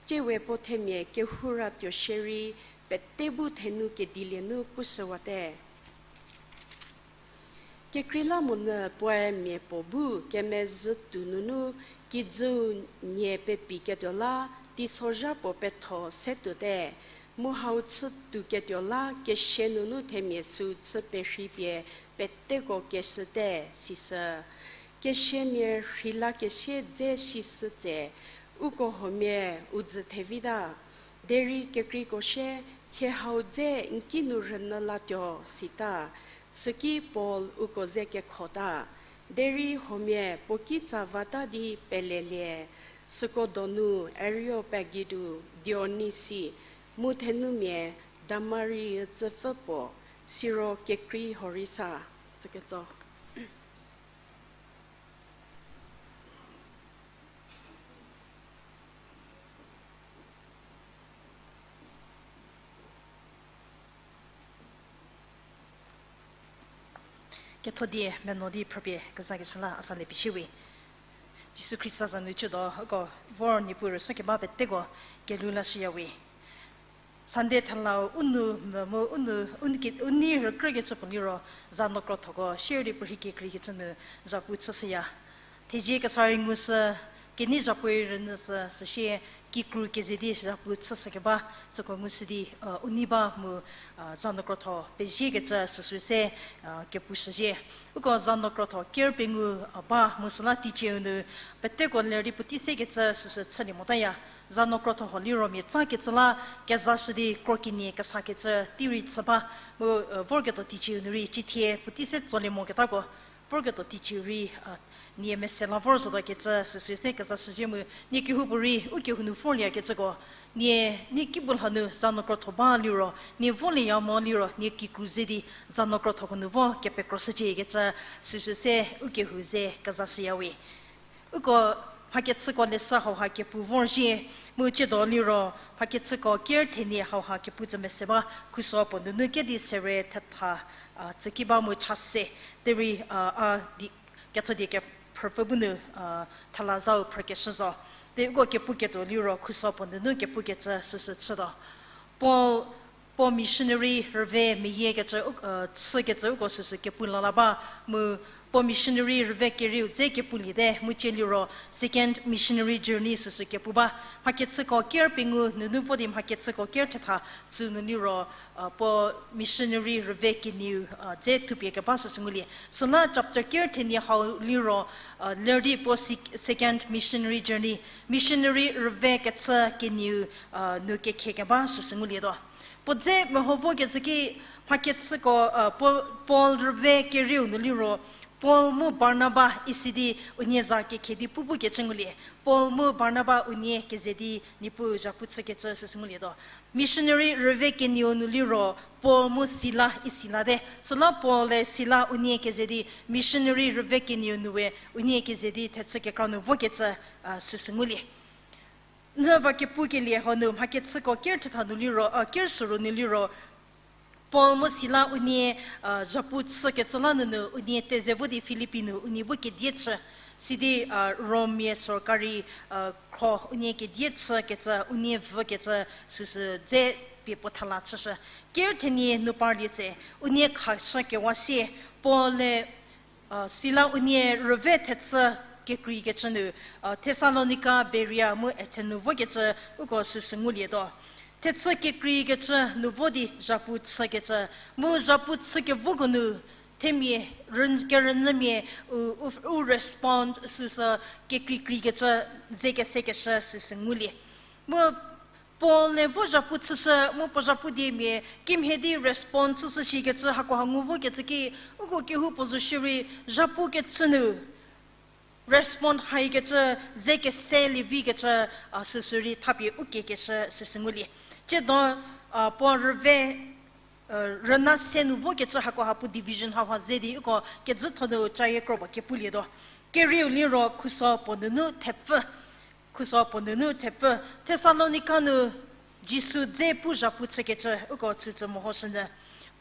Tsiewe puo themia kehoura tuo shierei, pete bu thenu kedilie nu pushüwate. Kekreilamonyü puoe mia puo bu kemezhü tuo nunu kijüu nie pepiketuo la, teisozha puo petho se tuote. Mu hau chü tuoketuo la kesia nunu themia süu chü perhei pie peteko keshüte, sisü. Kesiamia rhei lakesie dze sisü tse, uko huomia u dzü thevita. Derei kekreiko sie, hie hau dze n kinu rünyü latuo, sita. Süki Paul uko ze kekhota. Derei huomia puo kitsa vata di pelelie, süko donu Areopagitu, Dionisi, mu thenumia Damari ücüpfü puo, siro kekrei huorei sa. Tsüketso. Ketho die meno di phrüpie kezakeshü la a sa le pichiewe. Jisu Khrista za nu chüdo uko vor Niepuu rüsuo keba peteko kelhou lashüyawe. Sunday thelau u nu mvü mu u nu, u ki, u nei rükrükecü puo liro, za no krothoko share di puorhi kekreikecü nu zhapu chüshüya. Thezie kesa rei ngushü, kenei zhapuorei rünyüshü, süsie kikru keze di zhapu chüshükeba, süko ngushü di, u nei ba mu, za nu krotho peziekecü süsü se, kepushüzhie. Uko za nu krotho ker pengou, ba mu süla teicieu nu, peteko ler di puotei sekecü süsü chülie motaya. Za nu krotho huo liro mia tsakecü la kezashü di kro kenie kesakecü tei rei chü ba, mu, vorketuo teicieu nu rei cithie puotei se tsolie moketako, vorketuo teicieu rei, nie mese la vor zotuokecü süsü se kezashüzhie mu, nie kehoupuorei u kehou nu vorliekecüko, nie, nie kibu lha nu za nu krotho ba liro, nie volieya mo liro, nie kikru ze di za nu krothoko nu vo kepekroshüciekecü süsü se u kehou ze kezashüyawe. Uko mhakechüko leshü hauha kepu vorzhie, mu ciedo liro mhakechüko ker thenie hauha kepu tsü mese ba, khuso puo nunu kedi sere thetha, tsüki ba mu cha se, derei, a, di, ketho die kephrüpfü bu nu, thela zau phrükeshü zo. Derei uko kepuketuo liro khuso puo nunu kepukecü süsü chütuo. Paul, puo missionary rüve meyiekecü, chükecü uko süsü kepu lala ba, mu puo missionary rüve kerieu dze kepuliete, mu cie liro second missionary journey süsü kepu ba. Mhakechüko ker pengou nunu vo di mhakechüko ker thetha tsü nu liro, puo missionary rüve kenieu, dze thupie keba süsü ngulie. Süla chapter ker thenie hau liro, ler di puo second missionary journey, missionary rüve kechü kenieu, nu kekhe keba süsü ngulietuo. Puo dze meho vokecü ki mhakechüko, Paul rüve kerieu nu liro, Paul mu Barnaba isi di unie za kekhe di pu pukecü ngulie. Paul mu Barnaba unie keze di Niepuu zhapu chükecü süsü ngulietuo. Missionary rüve kenieu nu liro Paul mu Sila isi late. Süla Paul-e Sila unie keze di missionary rüve kenieu nu we unie keze di thechü kekra nu vokecü, süsü ngulie. Nü va kepukelie hau nu mhakechüko ker thetha nu liro, ker süru nu liro, Paul mu Sila unie, zhapu chükecü la nunu unie teze vo di Filipi nu unie bu kedie chü, sidi, Rommia sorkari, khro unie kedie chükecü, unie vükecü, süsü dze pie puo thela chüshü. Ker thenie nu parlie tse, unie khashükewa sie, Paul-e, Sila unie rüve thechü kekreikecü nu, Thessalonika, Beria mu Athen nu vokecü uko süsü ngulietuo. Thechü kekreikecü nu vo di zhapu chükecü, mu zhapu chükevoko nu themia, rün-, kerünyümia u, u, u respond süsü kekreikreikecü ze kesekeshü süsü ngulie. Mu Paul-e vo zhapu chüshü, mu puo zhapu diemia kimhie di respond chüshü shikecü hakoha ngu vokecü ki, uko kehoupuo zo shierei zhapu kechü nu respond haikecü, ze kese lievikecü, a, süsü rei thapie u kiekeshü süsü ngulie. Tsiedo, a, puo rüve, rüna se nu vokecü hakoha puo division hauha ze di uko kezütho nu cayie kropuo kepulietuo. Kerieu liro khuso puo nunu thepfü. Khuso puo nunu thepfü. Thessalonika nu Jisu dze pu zhapu chükecü uko tsütsü mehoshünyü.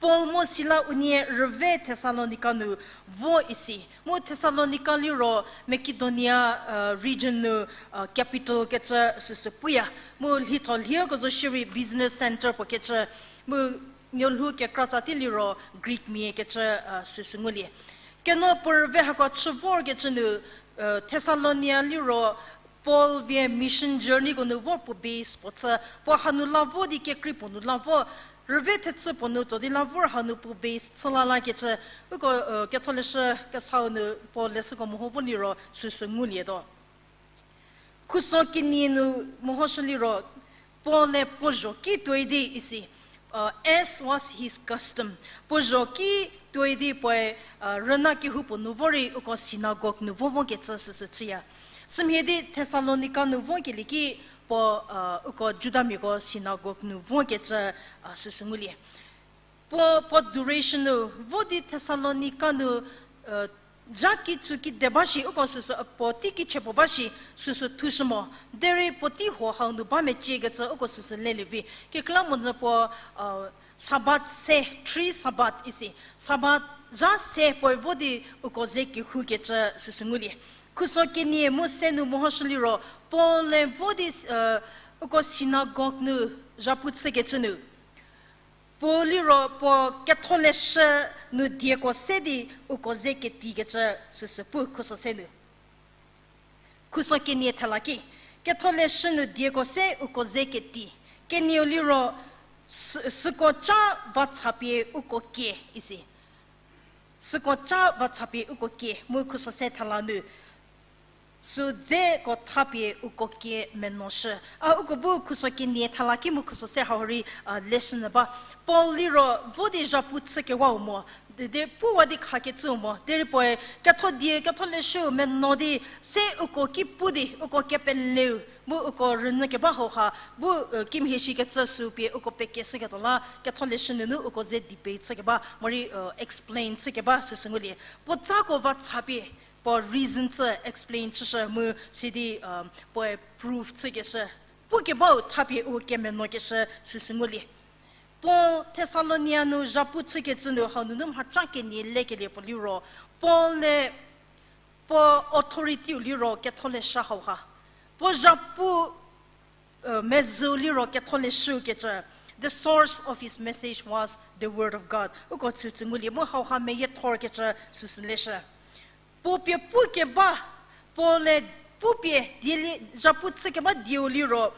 Paul mu Sila unie rüve Thessalonika nu vo isi. Mu Thessalonika liro Makedonia, region nu, capital kecü süsü puya. Mu lhitho lhieko zo shierei business centre puo kecü. Mu nuolhou kekratsa tei liro Greek mia kecü, süsü ngulie. Keno puo rüve hako chü vorkecü nu, Thessalonia liro Paul vie mission journeyko nu vor puo base puo chü, puo hanu la vo di kekrei puo nu la vo, rüve thechü puo nu tuo di la vor hanu puo base chü la lakecü, uko, Ketholeshü Kesau nu Paul leshüko meho vo liro süsü ngulietuo. Khuso kenie nu mehoshü liro, Paul-e puo zho ki tuoi di isi, as was his custom. Puo zho ki tuoi di puoe, rüna kehoupuo nu vo rei uko synagogue nu vo vokecü süsü chüya. Sümhie di Thessalonika nu vokelie ki puo, uko Judamiako synagogue nu vokecü, süsü ngulie. Puo, puo duration nu, vo di Thessalonika nu, zha ki tsü ki de ba shi, uko süsü, puo tei ki chie puo ba shi, süsü thushü mo. Derei puo tei huo hau nu ba meciekecü, uko süsü lelie vi. Kekreilamonyü puo, Sabbath se, three Sabbath isi. Sabbath zha se puoe vo di uko ze kehoukecü süsü ngulie. Khuso kenie mu se nu mehoshü liro, Paul-e vo di, uko synagogue nu zhapu chükecü nu. Puo liro puo ketholeshü nu dieko se di uko ze ketikecü süsü pu khuso se nu. Khuso kenie thela ki, ketholeshü nu dieko se uko ze keti. Kenieu liro, sü-, süko ca va thapie uko kie isi. Süko ca va thapie uko kie, mu khuso se thela nu. Sü dzeko thapie uko kie menoshü. A uko bu khuso kenie thela ki mu khuso se hau rei, leshünyü ba. Paul liro vo di zhapu chükewau mo. De, de puwa di khakecüu mo. Derei puoe ketho die, ketholeshüu meno di se uko ki pu di, uko kepeleu, mu uko rünyü keba hauha, bu, kimhie shikecü sü pie uko pekeshüketuo la, ketholeshü nunu uko ze debate chükeba, morei, explain chükeba süsü ngulie. Puo tsako va thapie, puo reason chü explain chüshü mu sidi, puoe proof chükeshü. Pukebau thapie u kemenokeshü süsü ngulie. Paul Thessalonia nu zhapu chükecü nu hau nunu mhaca kenie lekelie puo liro, Paul-e puo authority-u liro ketholeshü hauha. Puo zhapu, mezhüu liro ketholeshükecü, the source of his message was the word of God. Uko tsütsü ngulie mu hauha meyiethorkecü süsü leshü. Puo pie pukeba, Paul-e pupie die li, zhapu chükeba dieu liro,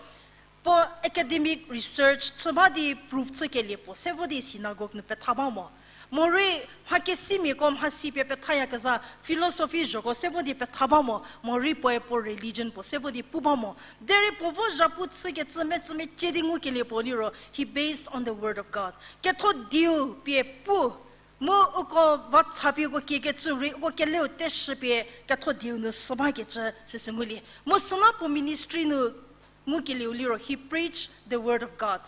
puo academic research chü ba di proof chükelie puo se vo di synagogue nu petha ba mo. Morei mhakesimiako mhasi pie pethayakezha philosophy zhoko se vo di petha ba mo. Morei puoe puo religion puo se vo di pu ba mo. Derei puo vo zhapu chükecü metsümecie di ngukelie puo liro, he based on the word of God. Ketho dieu pie pu, mu uko va thapie uko kiekecü rei uko keleu teshü pie ketho dieu nu sü bakecü süsü ngulie. Mu süla puo ministry nu ngukelieu liro, he preached the word of God.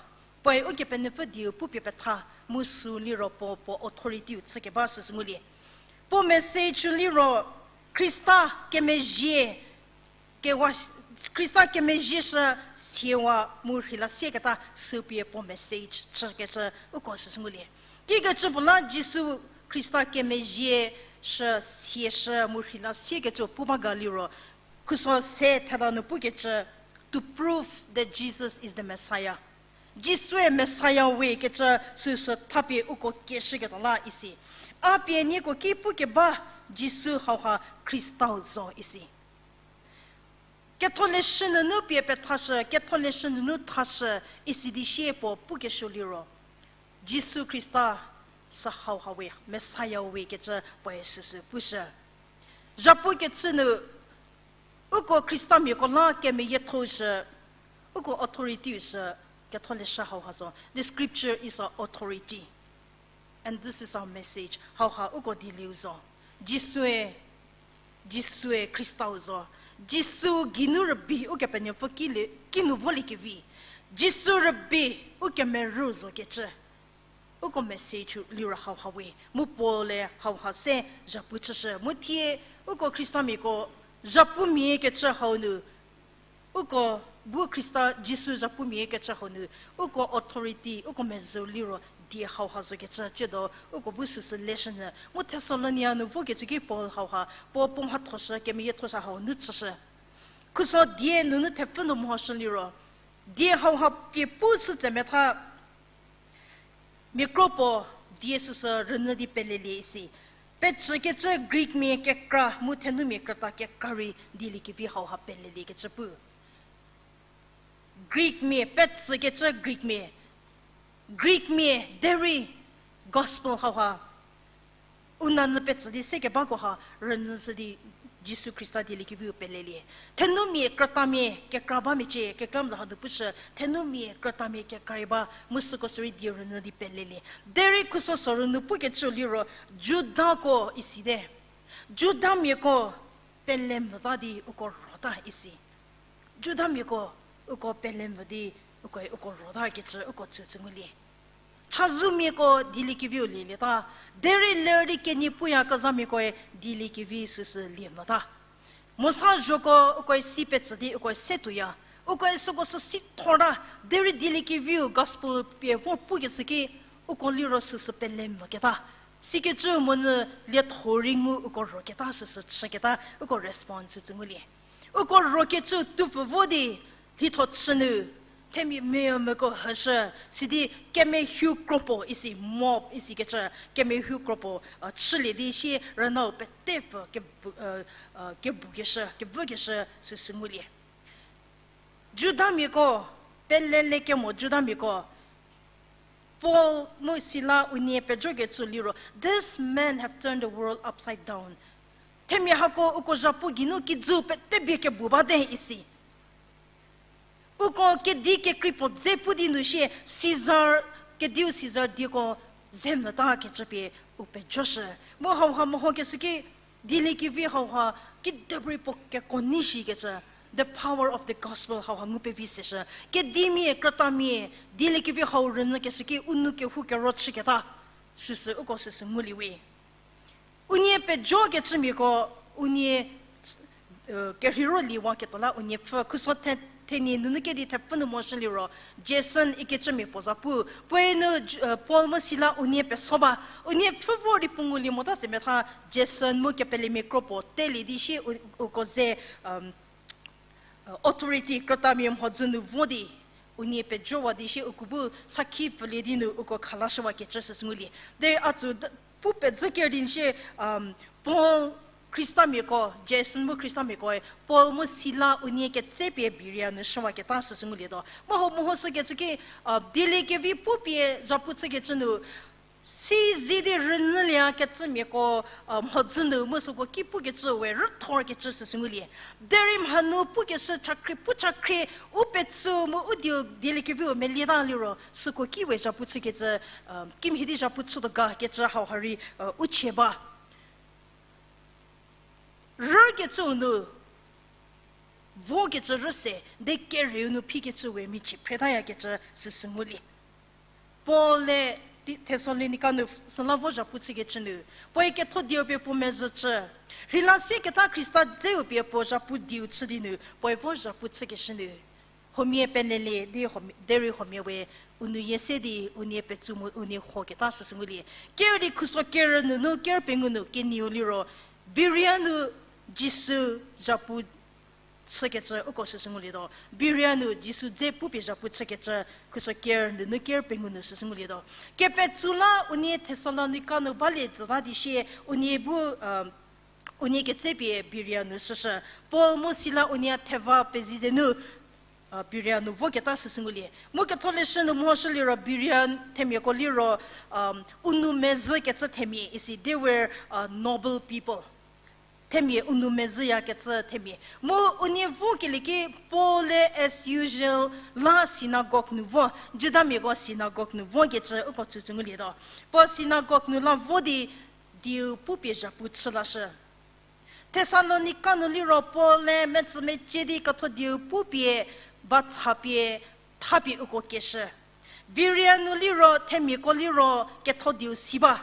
Puoe Ukepenuopfü dieu pupie petha, mu sü liro puo, puo authority-u chükeba süsü ngulie. Puo message-u liro, Khrista kemezhie, kewa, Khrista kemezhie shü siewa mu rheila sieketa sü pie puo message chükecü uko süsü ngulie. Kikecü puo la Jisu Khrista kemezhie shü sieshü mu rheila siekecü pu ba ga liro, khuso se thela nu pukecü, to prove that Jesus is the Messiah. Jisue Messiah we kecü süsü thapie uko kieshüketuo la isi. A pie nieko ki pukeba Jisu hauha Khristau zo isi. Ketholeshü nunu pie pethashü, ketholeshü nunu thashü isi di sie puo pukesuo liro, Jisu Khrista sü hauha we, Messiah we kecü puoe süsü pushü. Zhapu kechü nu, uko Khristamiako la kemeyietho shü, uko authority shü, ketholeshü hauha zo. The scripture is our authority. And this is our message. Hauha uko dielieu zo. Jisue, Jisue Khristau zo. Jisu geinu rübei Ukepenuopfü ki le, kinu voliekevi. Jisu rübei Ukemerü zo kecü. Uko message liro hauha we. Mu Paul-e hauha se zhapu chüshü. Mu thie uko Khristamiako zhapumia kecü hau nu, uko bu Khrista Jisu zhapumia kecü hau nu, uko authority, uko mezhü liro die hauha zo kecü, tsiedo uko bu süsü leshünyü. Mu Thessalonia nu vokecü ki Paul hauha, Paul puo mhathoshü, kemeyiethoshü hau nu chüshü. Khuso die nunu thepfü nu mehoshü liro, die hauha pie pu sü tsemetha, mia kro puo die süsü rünyü di pelelie isi. Petsükecü Greekmia kekra mu thenumia krüta kekra rei dieliekevi hauha pelelie kecü pu. Greekmia, petsükecü Greekmia. Greekmia, derei gospel hauha u nanyü petsü di sekebako ha rünyüshü di Jisu Khrista dieliekeviu pelelie. Thenumia krütamia kekra ba mecie, kekra mla hanu pushü, thenumia krütamia kekra rei ba, mu süko sürei die rünyü di pelelie. Derei khuso sorü nu pukecü liro, Judako isite. Judamiako pele mvüta di uko rota isi. Judamiako uko pele mvü di ukoe uko rota kecü uko tsütsü ngulie. Chazumiako dieliekeviu lielieta, derei ler di kenie puyakezhamiakoe dieliekevi süsü lie mvüta. Mosa zhoko ukoe si petsü di ukoe se tuoya, ukoe süko sü si thorta, derei dieliekeviu gospel pie vor pukeshü ki uko liro süsü pele mvüketa. Sikecü monyü lietho rei ngu uko roketa süsü chüketa uko response süsü ngulie. Uko rokecü tupfü vo di, lhitho chü nu, themia meyomeko heshü, sidi kemehie kropuo isi, mob isikecü, kemehie kropuo, a, chülie di sie rünau petepfü kebu, a, a, kebukeshü, kevükeshü süsü ngulie. Judamiako, pelele kemo Judamiako, Paul mu Sila unie pejokecü liro, these men have turned the world upside down. Themia hako uko zhapu geinu kijü petebie kebu bate isi. Uko kedi kekrei puo dze pu di nu sie Caesar, kediu Caesar dieko zemvüta kecü pie u pejoshü. Mu hauha mehokeshü ki, dieliekevi hauha kideprei puo keko nei shikecü, the power of the gospel hauha ngu pevi seshü. Kedimia, krütamia, dieliekevi hau rünyükeshü ki u nou kehou kero chüketa, süsü uko süsü ngulie we. Unie pejokecümiako, unie, e, kerheiro liewaketuo la unie pfü, khuso the-, thenie nunu kedi thepfü nu moshü liro, Jason ikecümia puo za pu. Puoe nu, e, Paul mu Sila unie peso ba. Unie pfü vor di puo ngulie mota semetha Jason mu kepelemia kropuo telie di sie u-, uko ze, um, authority krütamia mhodzü nu vo di, unie pejowa di sie uko bu sakhi pfülie di nu uko khalashüwakecü süsü ngulie. Derei a tsü d-, pu pezhü ker di sie, um, Paul Khristamiako, Jason mu Khristamiakoe Paul mu Sila unie ketsepie Berea nu shüwaketa süsü ngulietuo. Mu hau mehoshükecü ki, uh, dieliekevi pupie zhapu chükecü nu, sizi di rünyüliekecümiako, uh, mhodzü nu mu süko ki pukecü we rüthorkecü süsü ngulie. Derei mhanu pukeshü chakhrie pu chakhrie, u petsü mu u dieu dieliekeviu melieta liro süko ki we zhapu chükecü, uh, kimhie di zhapu chütuo ga kecü hauha rei, uh, u chie ba. Rükecüu nu, vokecü rüse, de kerieu nu phikecü we michie phretayakecü süsü ngulie. Paul-e Ti-, Thessalonika nu süla vo zhapu chükecü nu, puoe ketho dieu pie puo mezhü chü. Rheila sieketa Khrista dzeu pie puo zhapu dieu chü di nu, puoe vo zhapu chükeshü nu, huomia pelelie di huomia, derei huomia we u nou yie se di unie petsu mu unie huoketa süsü ngulie. Ker di khuso ker nunu ker pengou nu kenieu liro, Berea nu Jisu zhapu chükecü uko süsü ngulietuo. Berea nu Jisu dze pupie zhapu chükecü, khuso ker nunu ker pengou nu süsü ngulietuo. Kepetsu la unie Thessalonika nu balie tsüta di sie, unie bu, unie ketsepie Berea nu shüshü. Paul mu Sila unie theva pezie zenu, Berea nu voketa süsü ngulie. Mu Ketholeshü nu mehoshü liro Berea themiako liro, u nou mezhükecü themia isi, they were noble people. Themia u nou mezhüyakecü themia. Mu unie vokelie ki Paul-e as usual la synagogue nu vo, Judamiako synagogue nu vokecü uko tsütsü ngulietuo. Puo synagogue nu la vo di dieu pupie zhapu chü lashü. Thessalonika nu liro Paul-e metsümecie di ketho dieu pupie, ba chapie, thapie uko keshü. Berea nu liro themiako liro ketho dieu si ba.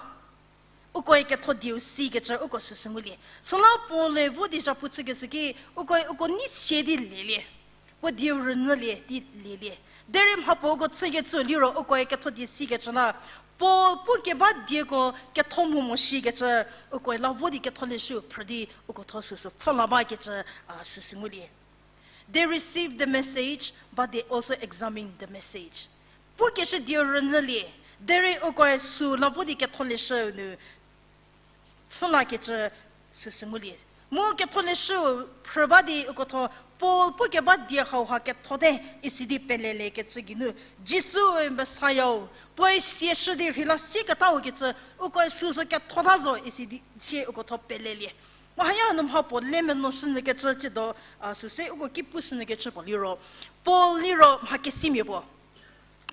Ukoe ketho dieu sikecü uko süsü ngulie. Süla Paul-e vo di zhapu chükeshü ki, ukoe uko nei sie di lielie. Puo dieu rünyülie di lielie. Derei mhapuo uko chükecü liro ukoe ketho die sikecü la, Paul pukeba dieko ketho mo mo shikecü, ukoe la vo di Ketholeshü phrü di uko tho süsü pfhü la bakecü, a, süsü ngulie. They received the message, but they also examined the message. Pukeshü dieu rünyülie, derei ukoe süla vo di Ketholeshü nu pfhü lakecü süsü ngulie. Mu Ketholeshü phrü ba di uko tho Paul pukeba die hauha kethote isi di peleliekecü geinu, Jisu-e Messiah-u, puoe siashü di rheila sieketau kecü, ukoe süsü kethota zo isi di sie uko tho pelelie. Mu haya nu mhapuo le menuoshünyükecü chüdo, a, süse uko ki pushünyükecü puo liro, Paul liro mha kesimia puo.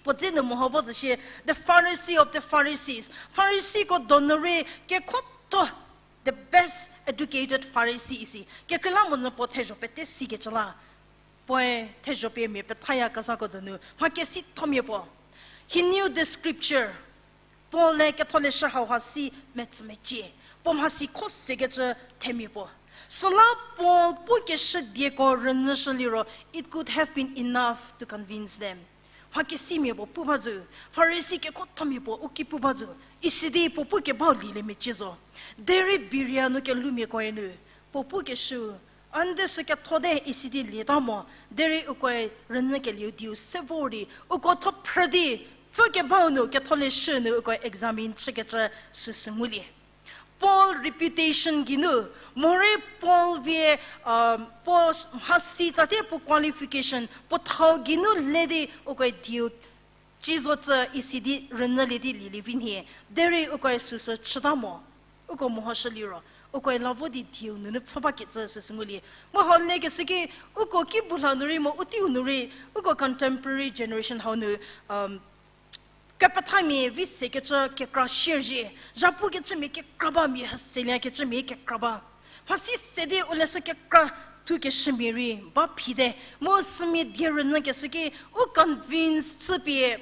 Puo dze nu meho vo zhü shie, the Pharisee of the Pharisees. Phariseeko donu rei kekhotho, the best educated Pharisee isi. Kekreilamonyü puo thezho pete sikecü la, puoe thezho pie mia pethayakezhako donu mha kesithomia puo. He knew the scripture. Paul-e Ketholeshü hauha si metsümecie. Puo mhasi kho sekecü themia puo. Süla Paul pukeshü dieko rünyüshü liro, it could have been enough to convince them. Mha kesimia puo pu ba zo, Pharisee kekhothomia puo u ki pu ba zo, isi di puo pukebau lieliemecie zo. Derei Berea nu kelumiakoe nu, puo pukeshü, a nde sü kethote isi di lieta mo, derei ukoe rünyükelieu dieu se vor di, uko tho phrü di, pfhükebau nu Ketholeshü nu ukoe examine chükecü süsü ngulie. Paul reputation geinu, morei Paul vie, puo mhasi tsate puo qualification, puo thau geinu le di ukoe dieu ci zo tsü isi di rünyülie di lielie vi nhie, derei ukoe süsü chüta mo, uko mehoshü liro, ukoe la vo di dieu nunu pfhü bakecü süsü ngulie. Mu hau lekeshü ki, uko ki bu lha nu rei mu u teiu nu rei, uko contemporary generation hau nu, kepethamia vi sekecü kekra shierzie, zhapukecümia kekra ba, mia heseliakecümia kekra ba. Mhasi se di u leshü kekra thukeshümia rei ba phite, mu sümia die rünyükeshü ki, u convince chüpie,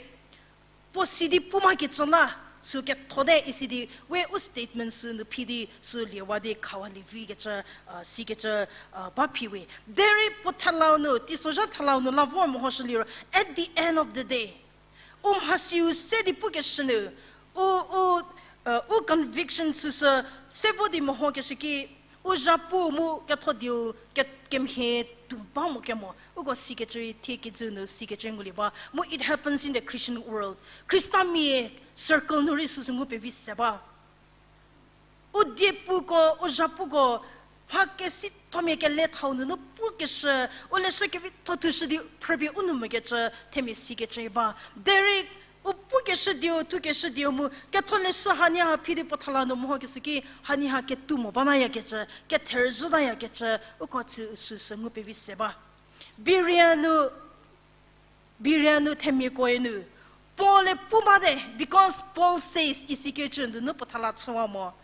puo si di pu makecü la, sü kethote isi di, we u statement sü nu phi di, sü liewa di khawa lievikecü, sikecü, ba phi we. Derei puo thelau nu, teisozha thelau nu la vor mehoshü liro, at the end of the day, u mhasiu se di pukeshü nu, u, u, u conviction süsü, se vo di mehokeshü ki, u zhapu mu ketho dieu ke-, kemhie tuo ba mo kemo, uko sikecü rei thie kijü nu sikecü ngulie ba. Mu it happens in the Christian world. Khristamia circle nu rei süsü ngu pevi se ba. U diepuko, u zhapuko, mha kesithomia kelethau nunu pukeshü, u leshü kevitho thushü di phrüpie u nou mokecü, themia sikecü rei ba. Derei u pukeshü dieu, thukeshü dieu mu, ketholeshü hanie ha phi di puo thala nu mehokeshü ki, hanie ha ketou mo banayakecü, ketherüzhütayakecü, uko chü süsü ngu pevi se ba. Berea nu, Berea nu themiakoe nu, Paul-e pu bate, because Paul says, isikecü nunu puo thala chüwa mo.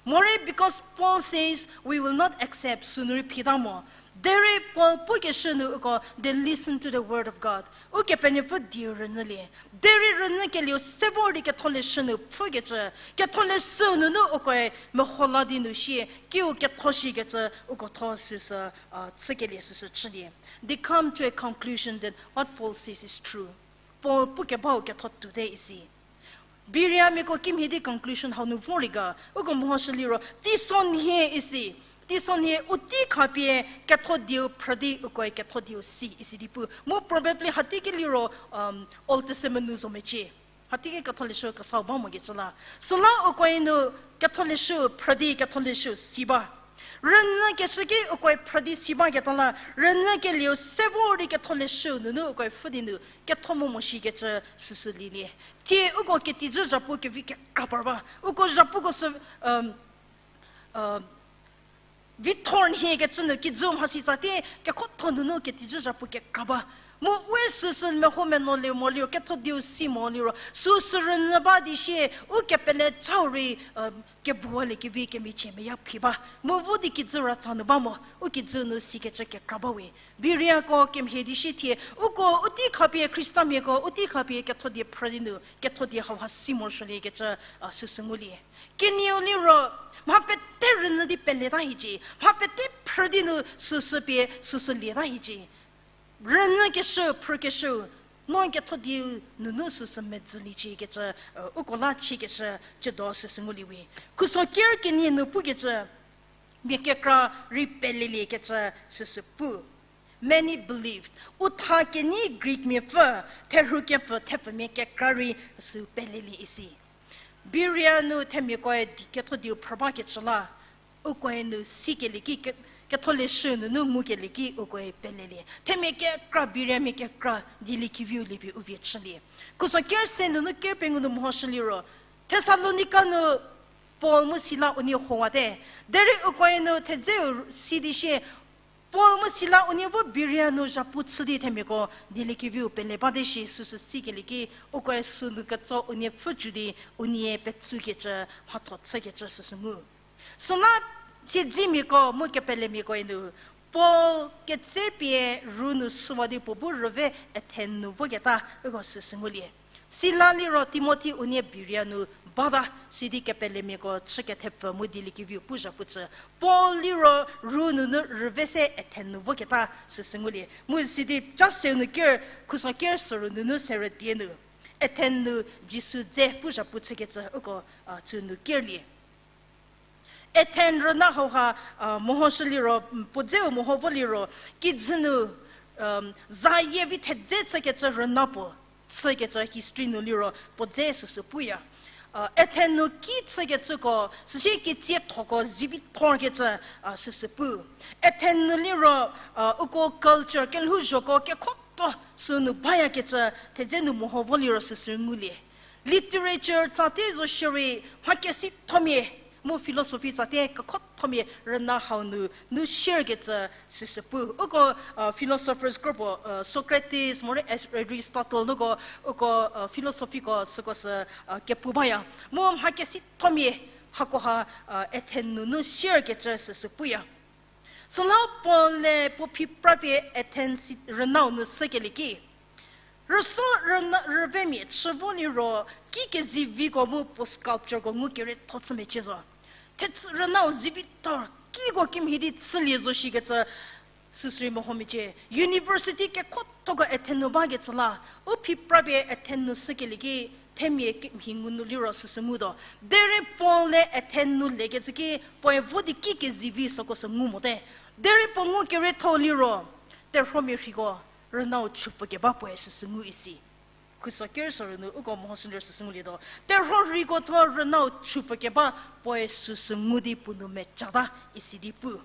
Morei because Paul says, we will not accept, sünu rei phita mo. Derei Paul pukeshü nu uko, they listen to the word of God. Ukepenuopfü dieu rünyülie. Derei rünyükelieu se vor di ketholeshü nu pfhükecü, ketholeshü nunu ukoe meho la di nu shie, kiu ketho shikecü uko tho süsü, chükelie süsü chülie. They come to a conclusion that what Paul says is true. Paul pukebau ketho tuote isi. Bereamiako kimhie di conclusion hau nu vor rei ga, uko mehoshü liro, teisonhie isi. Teisonhie u tei khapie ketho dieu phrü di ukoe ketho dieu si isi di pu. Mu probably hatei ki liro, um, Old Testament nu zo mecie. Hatei ki ketholeshü kesau ba mo kecü la. Süla ukoe nu ketholeshü phrü di ketholeshü si ba. Rünyü keshü ki ukoe phrü di si baketa la, rünyü kelieu se vor di ketholeshü nunu ukoe pfhü di nu ketho mo mo shikecü süsü lielie. Thie uko ketijü zhapu kevi kekra par ba. Uko zhapuko sü, um, uh, vi thorn hiekecü nu kijü mhasi tsatie kekhotho nunu ketijü zhapu kekra ba. Mu we süsü meho meno le mo liro, ketho dieu si mo liro, süsü rünyü ba di sie, u kepele chau rei, um, kebualie kevi kemichie meya phi ba. Mu vo di kijü ra tsa nu ba mo, u kijü nu sikecü kekra ba we. Biriako kemhie di sie thie, uko u tei khapie Khristamiako, u tei khapie ketho die phrü di nu, ketho die hauha si morosuoliekecü, a, süsü ngulie. Kenieu liro, mha pete rünyü di peleta hiecie, mha pete phrü di nu süsü pie, süsü lieta hiecie. Rünyü keshü, phrü keshü, no ketho dieu nunu süsü medzüliecie kecü, e, uko la chükeshü, chüdo süsü ngulie we. Khuso ker kenie nu pukecü, mia kekra rei peleliekecü süsü pu. Many believed. U tha kenyi Greekmiapfü, therhu kepfü, thepfumia kekra rei sü pelelie isi. Berea nu themiakoe di ketho dieu phrü bakecü la, ukoe nu sikelie ki ke-, ketholeshü nunu ngukelie ki ukoe pelelie. Themia kekra, Bereamia kekra, dieliekeviu liepie u vie chülie. Khuso ker se nunu ker pengou nu mehoshü liro, Thessalonika nu Paul mu Sila unie howate. Derei ukoe nu thedzeu si di sie, Paul mu Sila unie vo Berea nu zhapu chü di themiako dieliekeviu pele bate shi süsü sikelie ki, ukoe sünu ketso unie pfhücü di unie petsukecü, mhatho chükecü süsü ngu. Süla siedzemiako mu kepelemiakoe nu, Paul ketsepie ru nu süwa di puo bu rüve Athen nu voketa, uko süsü ngulie. Sila liro Timothi unie Berea nu bata, sidi kepelemiako chü kethepfü mu dieliekeviu pu zhapu chü. Paul liro ru nunu rüve se Athen nu voketa süsü ngulie. Mu sidi ca seu nu ker, khuso ker soru nunu serü tie nu, Athen nu Jisu dze pu zhapu chükecü uko, a, tsü nu kerlie. Athen rüna hauha, a, mehoshü liro, puo dzeu meho vo liro, kijü nu, um, zayie vi thedze chükecü rüna puo chükecü history nu liro puo dze süsü puya. A, Athen nu ki chükecüko, süsie kitsiethoko zivithorkecü, a, süsü pu. Athen nu liro, a, uko culture, kelhouzhoko, kekhotho sünu bayakecü thedze nu meho vo liro süsü ngulie. Literature tsate zo shierei, mhakesithomia, mu philosophy tsate kekhothomia rüna hau nu, nu sierkecü süsü pu. Uko, philosophers kropuo, Socrates, morei Aristotle nuko, uko, philosophyko süko sü, kepu baya. Mu mhakesithomia, hakoha, Athen nunu sierkecü süsü puya. Süla Paul-e puo phiprapie Athen si-, rünau nu sükelie ki, rüso rüna, rüvemia chü vo liro, ki keziviko mu puo sculptureko ngu kerietho chü mecie zo. Thetsü rünau zivithor, kiko kimhie di chülie zo shikecü, süsü rei meho mecie. University kekhothoko Athen nu bakecü la, u phiprapie Athen nu sükelie ki, themia kimhie ngu nu liro süsü ngutuo. Derei Paul-e Athen nu lekecü ki, puoe vo di ki kezivi süko sü ngu mote. Derei puo ngu kerietho liro, terhuomia rheiko, rünau chüpfü keba puoe süsü ngu isi. Khuso ker soru nu uko mehoshü liro süsü ngulietuo. Terhuo rheiko thuo rünau chüpfü keba puoe süsü ngu di puo nu mecata isi di pu.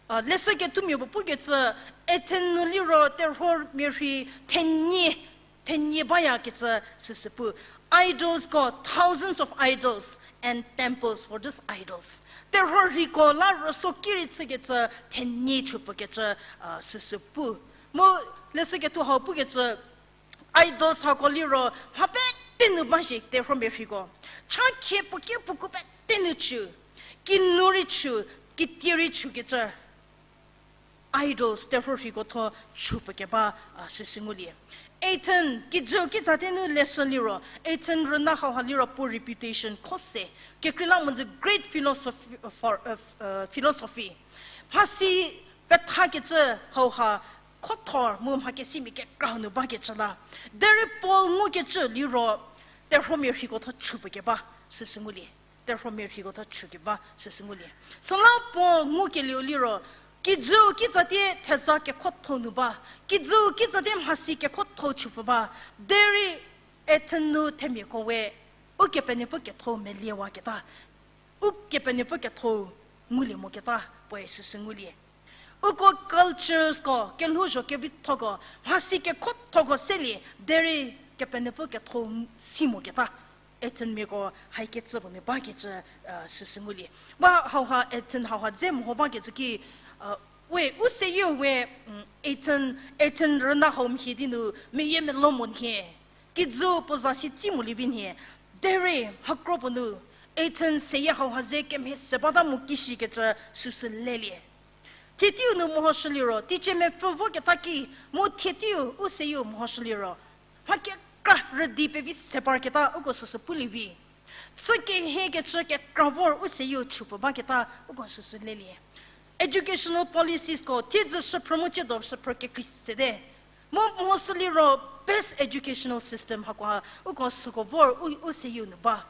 A, leshü kethumia puo pukecü, Athen nu liro terhuomia rhei thenie, thenie bayakecü süsü pu. Idolsko, thousands of idols and temples for these idols. Terhuo rheiko la rüso ki rei chükecü thenie chüpfükecü, a, süsü pu. Mu leshü kethu hau pukecü, idols hako liro mha pete nu ba shi terhuomia rheiko. Cha khie puo ki puo ku pete nu chü, kinu rei chü, kitie rei chükecü idols terhuo rheiko thuo chüpfü keba, a, süsü ngulie. Athens, kijüu kitsatie nu leshü liro, Athens rüna hauha liro puo reputation kho se, kekreilamonyü great philosophy, for, uh, uh, philosophy. Mhasi pethakecü hauha khothor mu mhakesimia kekra nu bakecü la. Derei Paul ngukecü liro, terhuomia rheiko thuo chüpfü keba süsü ngulie. terhuomia rheiko tha chükeba süsü ngulie. Süla puo ngukelieu liro, kijüu kitsatie theza kekhotho nu ba, kijüu kitsatie mhasi kekhotho chüpfü ba, derei Athens nu themiako we Ukepenuopfü ketho meliewaketa, Ukepenuopfü ketho ngulie moketa puoe süsü ngulie. Uko culturesko, kelhouzho kevithoko, mhasi kekhothoko selie, derei Kepenuopfü ketho si moketa Athensmiako haikecü puo nu bakecü, süsü ngulie. Ba hauha Athens hauha dze meho bakecü ki, we u seyieu we, Athens, Athens rüna hau mhie di nu meyie melo mo nhie. Kijüu puo za si tsi molie vi nhie. Derei mhakro puo nu Athens seyie hauha ze kemhie se bata mo kishikecü süsü lelie. Thie teiu nu mehoshü liro, teicie mepfü voketa ki, mu thie teiu u seyieu mehoshü liro, mha kekra rüdi pevi se parketa uko süsü pulie vi. Chü kehiekecü kekra vor u seyieu chüpfü baketa uko süsü lelie. Educational policiesko thiedzü shüphrü mu tsiedo shüphrü kekrei sete. Mu mehoshü liro best educational system hakoha uko süko vor u, u seyieu nu ba.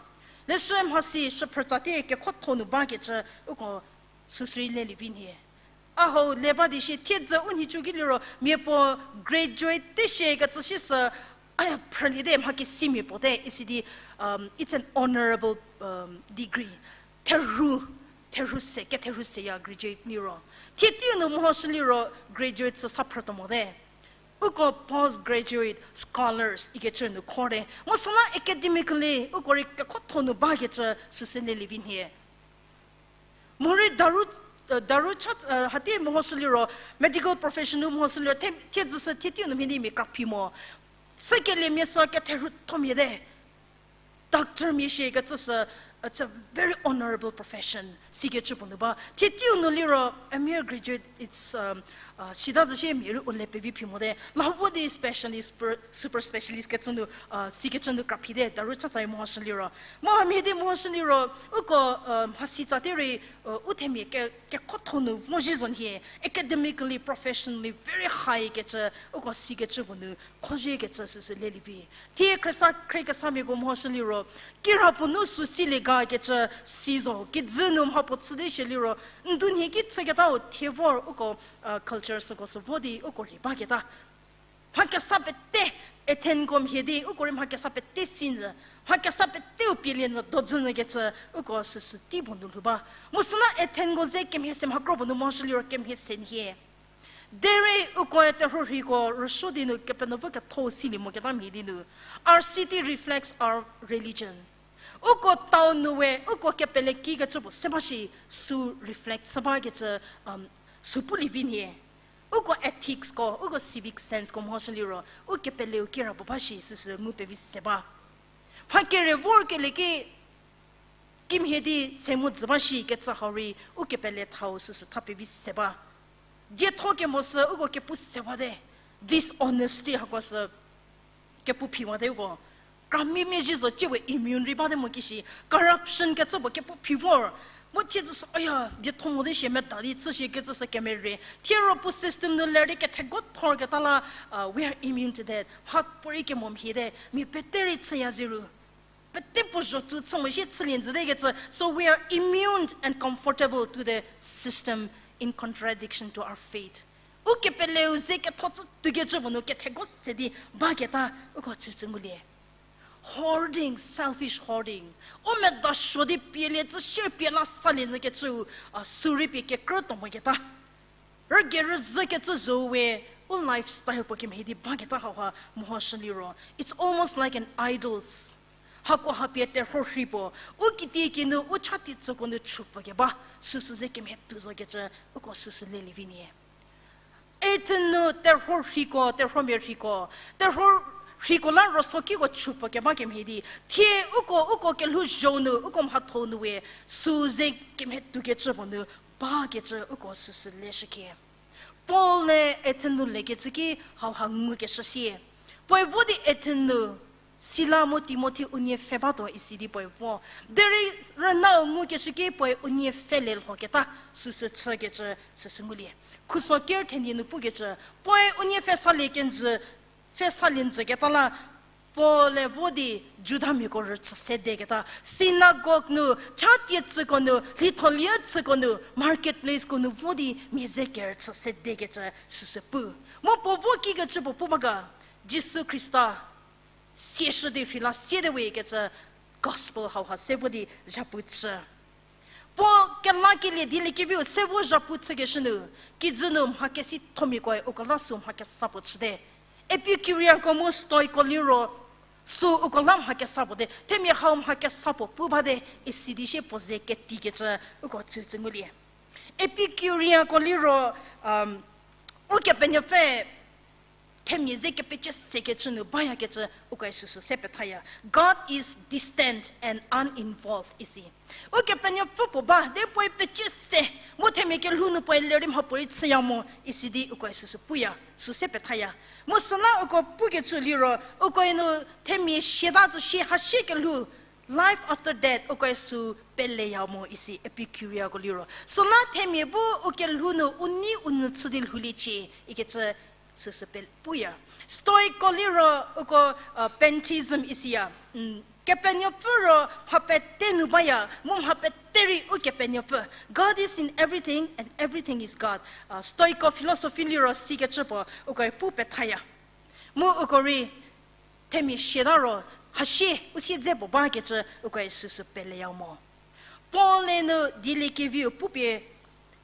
Leshü mhasi shüphrü tsatie kekhotho nu bakecü uko süsü rei lelie vi nhie. A hau le ba di shi thiedzü u nhicu ki liro mia puo graduate te shie kecü shi sü, a phrülie te mha kesimia puo te isi di, it's an honorable degree. Therhu, therhu se, ketherhu seya graduate liro. Thie teiu nu mehoshü liro graduate sü sa phrütuo mote. Uko postgraduate scholars ikecü nu khorte. Mu süla academically uko rei kekhotho nu bakecü süsü lelie vi nhie. Morei daru, daru cha, hati mehoshü liro, medical profession nu mehoshü liro, thie, thiedzü sü thie teiu nu mhie di mia kraphi mo. Sükeliemia sü ketherhuthomia te. Doctormia shie kecü sü, it's a very honorable profession sikecü puo nu ba. Thie teiu nu liro, a mere graduate, it's, sita zü shie mia rei u le pevi phi mote. La vo di specialist, super specialist kecü nu, sikecü nu kraphi te, daru chatsae mehoshü liro. Mu hamhie di mehoshü liro, uko, mhasi tsatie rei, u themia ke, kekhotho nu vo zhie zo nhie, academically, professionally very high kecü, uko sikecü puo nu khozhiekecü süsü lelie vi. Thie khriesa, khriekesamiako mehoshü liro, kirapuo nu sü silie ga kecü si zo, kijü nu mhapuo chü di shie liro, ndunhie ki chüketau thie vor uko, culture süko sü vo di uko rei baketa. Mha kesa pete, Athenko mhie di uko rei mha kesa pete si nyü, mha kesa peteu pielie nyü, dodzü nyü kecü, uko süsü tei puo nu lhou ba. Mu süla Athenko ze kemhie se mhakro puo nu mehoshü liro kemhie se nhie. Derei ukoe terhuo rheiko rüsuo di nu Kepenuopfü ketho silie moketa mhie di nu, our city reflects our religion. Uko town nu we uko kepele kikecü puo se ba shi, sü reflect chü bakecü, sü pulie vi nhie. Uko ethicsko, uko civic senseko mehoshü liro, u kepeleu kirapuo ba shi süsü ngu pevi se ba. Mha kere vorkelie ki, kimhie di se mu dzü ba shi kecü hau rei, u kepele thau süsü tha pevi se ba. Dietho kemo sü uko kepu sewate, dishonesty hako sü kepu phiwate uko. Kramimia zhie zo tsie we immune rei bate mo kishi, corruption kecü puo kepu phi vor. Mu thiedzü sü, aya, dietho mo di shie meda di chü shie kecü sü kemere. Thiero puo system nu ler di kethego thorketa la, we are immune to that. Mhapuorei kemo mhie te, mia pete rei chüya zeru. Pete puo zho tsu chü mo shie chülie nyü te kecü. So we are immune and comfortable to the system in contradiction to our faith. U kepeleu ze ketho chü tuokecü puo nu kethego se di baketa uko chüchü ngulie. Hoarding, selfish hoarding. U medasuo di pielie cü shie pie la salie nyü kecüu, a, sü rei pie kekrütuo moketa. Rüge rüzhü kecü zo we, u lifestyle puo kemhie di baketa hauha mehoshü liro, it's almost like an idols. Hako ha pie terhuo rhei puo, u kitiekinu u cha teitsüko nu chüpfü keba, süsü ze kemhie tuo zo kecü, uko süsü lelie vi nie. Athen nu terhuo rheiko, terhuomia rheiko, terhuo rheiko la rüsuokiko chüpfü keba kemhie di, thie uko, uko kelhouzho nu, uko mhatho nu we, sü ze kemhie tuokecü puo nu, bakecü uko süsü leshükhie. Paul-e Athen nu lekecü ki hauha ngukeshü sie. Puoe vo di Athen nu, Sila mu Timothi unie pfhe batuo isi di puoe vo. Derei rünau ngukeshü ki puoe unie pfhelie lhoketa süsü chükecü süsü ngulie. Khuso ker thenie nu pukecü, puoe unie pfhe salie kenjü, pfhe salie njüketa la, Paul-e vo di Judamiako rüchü sedeketa, synagogue nu, chatie tsüko nu, lhitholieu tsüko nu, market placeko nu vo di mia ze kerüchü sedekecü süsü pu. Mu puo vo kikecü puo pu ba ga, Jisu Khrista siashü di rheila siete we kecü gospel hauha se vo di zhapu chü. Puo kelakelie dieliekeviu se vo zhapu chükeshü nu, kijü nu mhakesethomiakoe uko la sü mha kesa puo chüte. Epicurianko mu Stoicko liro, sü uko la mha kesa puo te, themia hau mha kesa puo pu bate, isi di sie puo ze ketikecü uko tsütsü ngulie. Epicurianko liro, um, Ukepenuopfü themia ze kepecie sekecü nu bayakecü ukoe süsü se pethaya. God is distant and uninvolved isi. Ukepenuopfü puo ba, de puoe pecie se, mu themia kelhou nu puoe lerei mhapuorei chüya mo isi di ukoe süsü puya, sü se pethaya. Mu süla uko pukecü liro, ukoe nu themia siata zü sie hasie kelhou, life after death, ukoe sü peleya mo isi Epicurianko liro. Süla themia bu u kelhou nu u nei u nyü chü di lhouliecie ikecü süsü pe puya. Stoicko liro uko, uh, pantheism isiya. Kepenuopfü ro mha pete nu baya, mu mha pete rei Ukepenuopfü. God is in everything and everything is God. Uh, Stoicko philosophy liro sikecü puo ukoe pu pethaya. Mu uko rei themia siata ro, hasie, u siedze puo bakecü ukoe süsü peleya mo. Paul-e nu dieliekeviu pupie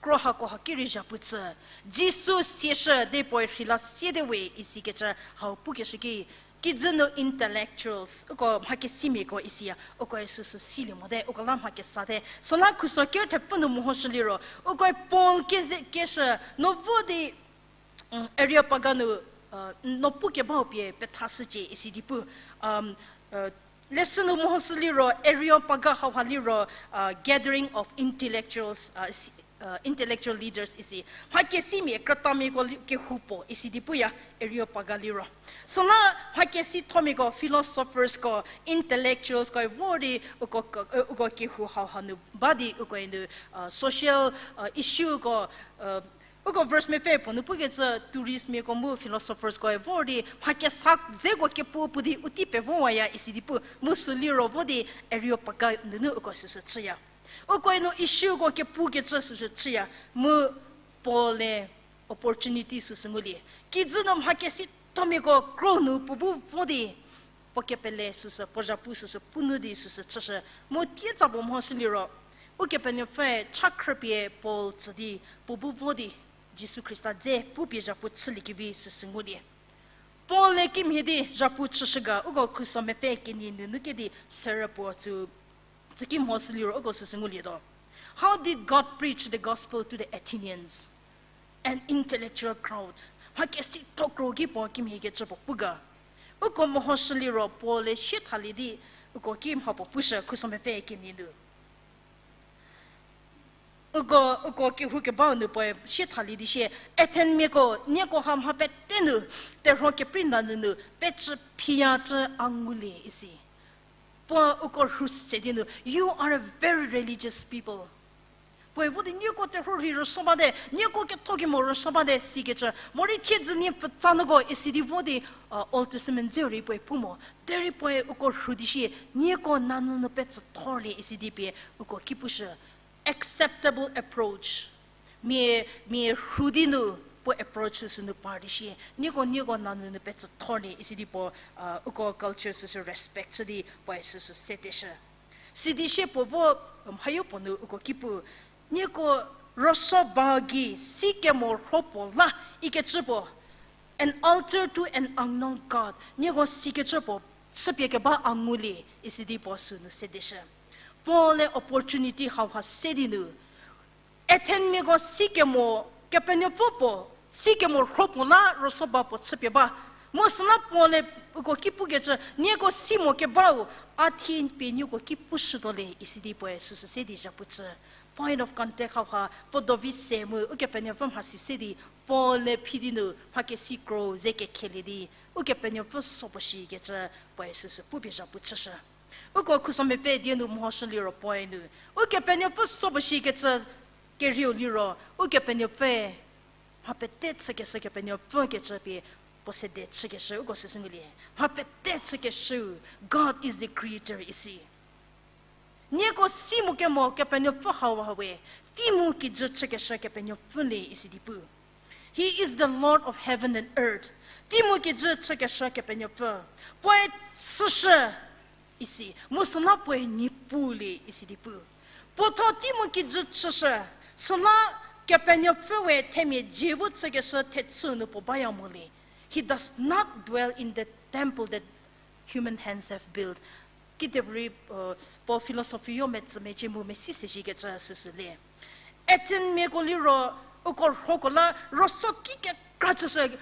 kro hako haki rei zhapu chü, Jisu siashü di puoe rheila siete we isikecü hau pukeshü ki, kijü nu intellectuals, uko mhakesimiako isiya, ukoe süsü silie mote, uko la mha kesate. Süla khuso ker thepfü nu mehoshü liro, ukoe Paul keze keshü, no vo di Areopago nu, uh, no pukebau pie pethashücie isi di pu. Leshü nu mehoshü liro Areopago hauha liro, uh, gathering of intellectuals, uh, intellectual leaders isi. Mhakesimia krütamiako kehou puo isi di puya Areopago liro. Süla mhakesethomiako, philosophersko, intellectualskoe vor di uko, uko kehou hauha nu ba di ukoe nu, uh, social, uh, issueko, uh, uko verse mepfü puo nu pukecü touristmiako mu philosopherskoe vor di mha kesa dzeko kepu pu di u tei pevowaya isi di pu, mu sü liro vo di Areopago nunu uko süsü chüya. Ukoe nu issueko kepukecü süsü chüya, mu Paul-e opportunity süsü ngulie. Kijü nu mhakesethomiako kro nu puo bu vo di puo kepele süsü, puo zhapu süsü, pu nu di süsü chüshü. Mu tietsa puo mehoshü liro, Ukepenuopfüe cha khrüpie Paul tsü di, puo bu vo di, Jisu Khrista dze pupie zhapu chüliekevi süsü ngulie. Paul-e kimhie di zhapu chüshü ga, uko khuso mepfü kenie nunu kedi serü puo tsü, tsüki mehoshü liro uko süsü ngulietuo. How did God preach the gospel to the Athenians? An intellectual crowd. Mhakesetho kro ki puo kimhie kecü puo pu ga. Uko mehoshü liro Paul-e sie thalie di, uko ki mha puo pushü khuso mepfü kenie nu. Uko, uko kehoukebau nu puoe sie thalie di sie, Athenmiako, nieko ha mha pete nu, terhuo keprei nanyü nu, pecü phiyacü a ngulie isi. Puo uko rhu se di nu, you are a very religious people. Puoe vo di nieko terhuo rhei rüsuo bate, nieko ketho kemo rüsuo bate sikecü, morei thiedzü nie pfütsa nuko isi di vo di, uh, Old Testament dzeu rei puoe pu mo. Derei puoe uko rhu di sie, nieko nanyü nu pecü thorlie isi di pie uko ki pushü. Acceptable approach. Mia, mia rhu di nu puo approach süsü nu par di sie, nieko, nieko nanyü nu pecü thorlie isi di puo, uh, uko culture süsü respect chü di puoe süsü se teshü. Sidi sie puo vo, mhayo puo nu uko ki pu, nieko rüsuo ba gei sikemo rho puo la ikecü puo, an altar to an unknown God, nieko sikecü puo chüpie keba a ngulie isi di puo sünu se deshü. Paul-e opportunity hauha se di nu, Athenmiako sikemo, Kepenuopfü puo, sikemo rho puo la rüsuo ba puo chüpie ba. Mu süla Paul-e uko ki pukecü, nieko si mo kebau, a thie pie nieko ki pushütuo le isi di puoe süsü se di zhapu chü. Point of contact hauha puo dovi se mu Ukepenuopfü mhasi se di Paul-e phi di nu mhakesi kro ze kekhelie di, Ukepenuopfü so puo shikecü puoe süsü pupie zhapu chüshü. Uko khuso mepfü die nu mehoshü liro puoe nu, Ukepenuopfü so puo shikecü kerieu liro, Ukepenuopfü mha pete chükeshü Kepenuopfü kecü pie Sede chükeshü uko süsü ngulie. Mha pete chükeshü, God is the creator isi. Nieko si mo kemo Kepenuopfü hau ha we, tei mu kijü chükeshü Kepenuopfü le isi di pu. He is the Lord of heaven and earth. Tei mu kijü chükeshü Kepenuopfü. Puoe chüshü isi, mu süla puoe Niepuu le isi di pu. Puo tho tei mu kijü chüshü, süla Kepenuopfü we themia dzie bu chükeshü thechü nu puo baya mo le. He does not dwell in the temple that human hands have built. Kidepuorei, puo philosophy yo metsü mecie mu mesi se shikecü süsü le. Athenmiako liro, uko rhoko la rüsuoki kekra chüshü,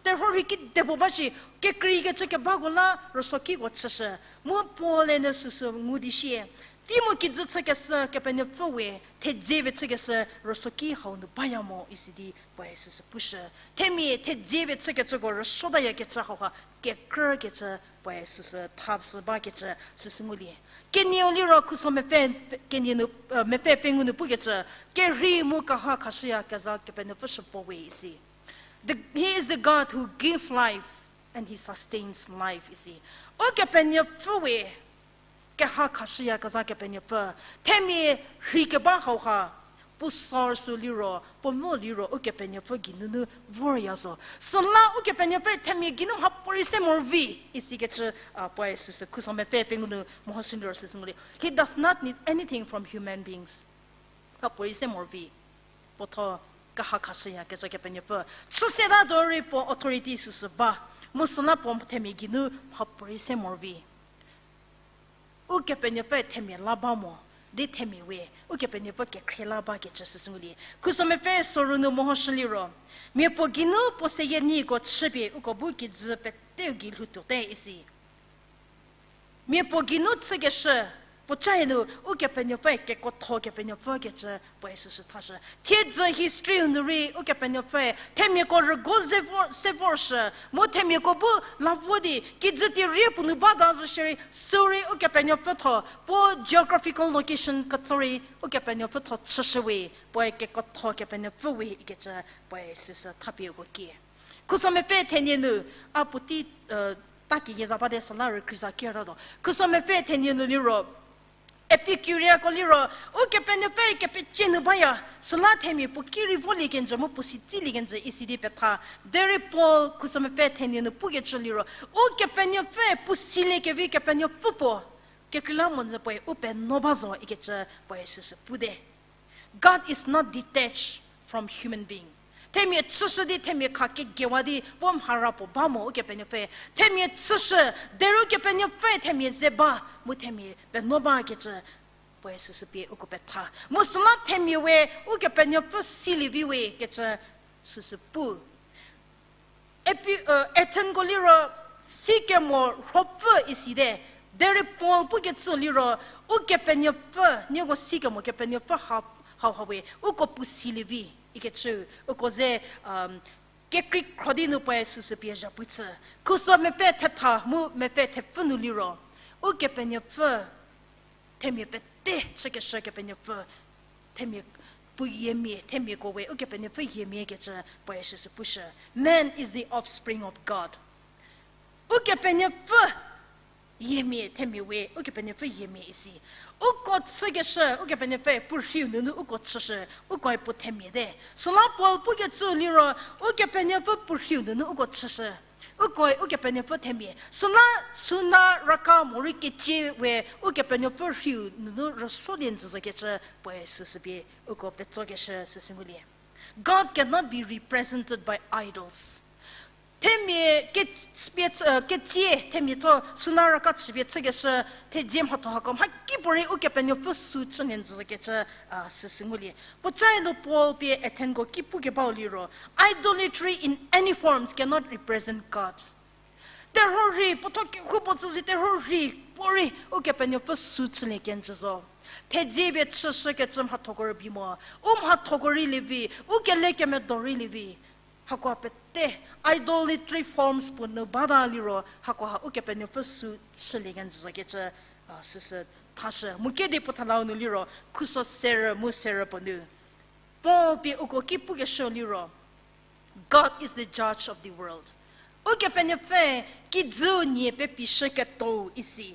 terhuo rhei kidepuo ba shi, kekreikecü kebako la rüsuokiko chüshü. Mu Paul-e nu süsü ngu di shie, tei mu kijü chükeshü Kepenuopfü we thedze pie chükeshü rüsuoki hau nu baya mo isi di puoe süsü pushü. Themia thedze pie chükecüko rüsuotayakecü hauha kekrükecü puoe süsü thashü bakecü süsü ngulie. Kenieu liro khuso mepfü, kenie nu, mepfü pengou nu pukecü, kerhei mu keha khashüyakezha Kepenuopfü shüpuo we isi. He is the God who give life and he sustains life isi. Ukepenuopfü we keha khashüyakezha Kepenuopfü, themia rhei keba hauha, puo sor sü liro, puo mo liro Ukepenuopfü geinunu vorya zo. Süla Ukepenuopfü themia geinu mhapuorei se morei vi isikecü, a, puoe süsü khuso mepfü pengou nu mehoshü liro süsü ngulie. He does not need anything from human beings. Mhapuorei se morei vi. Puo tho keha khashüyakezha Kepenuopfü. Chüse ta dorei puo authority süsü ba. Mu süla puo themia geinu mhapuorei se morei vi. Ukepenuopfü themia la ba mo, di themia we, Ukepenuopfü kekhrie la bakecü süsü ngulie. Khuso mepfü soru nu mehoshü liro, mia puo geinu puo seyie niko chüpie uko bu kijü peteu gei lhoutuote isi. Mia puo geinu chükeshü, puo cae nu Ukepenuopfü kekuotho Kepenuopfü kecü puoe süsü thashü. Thiedzü history nu rei Ukepenuopfü themiako rügo se vor, se vorshü, mu themiako bu la vo di, kijü tirie puo nu bata zo shierei, sürei Ukepenuopfü tho, puo geographical location ketso rei Ukepenuopfü tho chüshü we, puoe kekuotho Kepenuopfü we ikecü puoe süsü thapie uko kie. Khuso mepfü thenie nu, a puotei, ta keyie za bate süla rükrie za kie ratuo. Khuso mepfü thenie nu liro, Epicuriako liro, Ukepenuopfü kepecie nu baya, süla themia puo ki rei volie kenjü mu puo si tsilie kenjü isi di petha. Derei Paul khuso mepfü thenie nu pukecü liro, Ukepenuopfü puo siliekevi Kepenuopfü puo, kekreilamonyü puoe u penuo ba zo ikecü puoe süsü pute. God is not detached from human being. Themia chüshü di themia kha kegewa di vo mhara puo ba mo Ukepenuopfü. Themia chüshü, derei Ukepenuopfü themia ze ba, mu themia penuo bakecü puoe süsü pie uko petha. Mu süla themia we Ukepenuopfü silievi we kecü süsü pu. Epi-, Athenko liro sikemo rhopfü isite, derei Paul pukecü liro, Ukepenuopfü, nieko sikemo Kepenuopfü ha, hau ha we, uko puo silievi ikecü, uko ze, kekrei khro di nu puoe süsü pie zhapu chü. Khuso mepfü thetha mu mepfü thepfü nu liro, Ukepenuopfü themia pete chükeshü Kepenuopfü, themia puo yiemia, themiako we Ukepenuopfü yiemia kecü puoe süsü pushü. Man is the offspring of God. Ukepenuopfü yiemia themia we Ukepenuopfü yiemia isi. Uko chükeshü Ukepenuopfü puo rhiu nunu uko chüshü, ukoe puo themia te. Süla Paul pukecü liro, Ukepenuopfü puo rhiu nunu uko chüshü, ukoe Ukepenuopfü themia. Süla suna raka morei kecie we Ukepenuopfü rhiu nunu rüsuolie njü zokecü puoe süsü pie uko petsokeshü süsü ngulie. God cannot be represented by idols. Themia ke-, pie, kecie themia tho suna raka chüpie chükeshü, thedze mhatho hako mhakipuorei Ukepenuopfü sü chülie njü zokecü, a, süsü ngulie. Puocae nu Paul pie Athenko ki pukebau liro, idolatry in any forms cannot represent God. Terhuo rhei, puo tho kehoupuo tsü si terhuo rhei, puorei Ukepenuopfü sü chülie kenjü zo. Thedze pie chüshükecü mhathoko rübei mo, u mhathoko rei lievi, u kelekemedo rei lievi. Hakoha pete, idolatry forms puo nu bata liro, hakoha Ukepenuopfü sü chülie kenjü zokecü, a, süsü thashü. Mu kedi puo thalau nu liro, khuso serü mu serü puo nu Paul pie uko ki pukeshü liro, God is the judge of the world. Ukepenuopfüe kijüu nie pepishüketuou isi.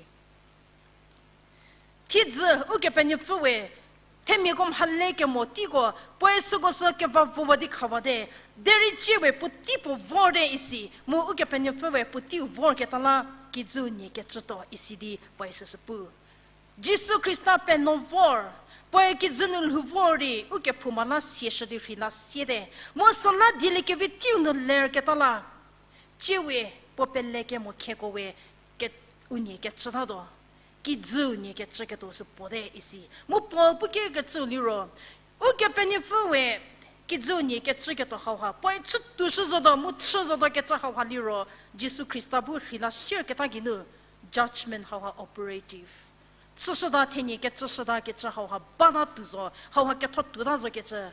Thiedzü Ukepenuopfü we themiako mhale kemo teiko puoe süko sü kevavowa di khawate, derei tsie we puotei puo vorte isi, mu Ukepenuopfü we puoteiu vorketa la kijüu nie kecütuo isi di puoe süsü pu. Jisu Khrista penuo vor, puoe kijü nu lhou vor di ukephouma la sieshü di rheila siete, mu süla dieliekevi teiu nu lerketa la tsie we puo pele kemo khieko we ke-, unie kecütatuo, kijüu nie kecüketuo sü puote isi. Mu Paul pukerkecüu liro, Ukepenuopfü we kijüu nie kecüketuo hauha puoe chütuo shü zotuo mu chü zotuo kecü hauha liro, Jisu Khrista bu rheila sierketa geinu judgment hauha operative. Chüshüta thenie kecüshüta kecü hauha bata tuo zo, hauha ketho tuota zokecü,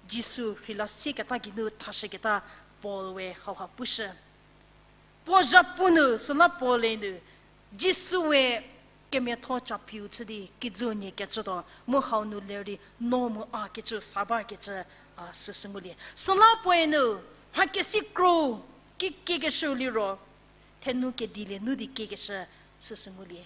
Jisu rheila sieketa geinu thashüketa Paul we hauha pushü. Puo zhapu nu süla Paul-e nu Jisu we kemiatho capiu chü di kijüu nie kecütuo mu hau nu ler di no mu a kecü sa bakecü, a, süsü ngulie. Süla puoe nu mhakesi kro ki kiekeshüu liro, thenu kedilie nu di kiekeshü süsü ngulie.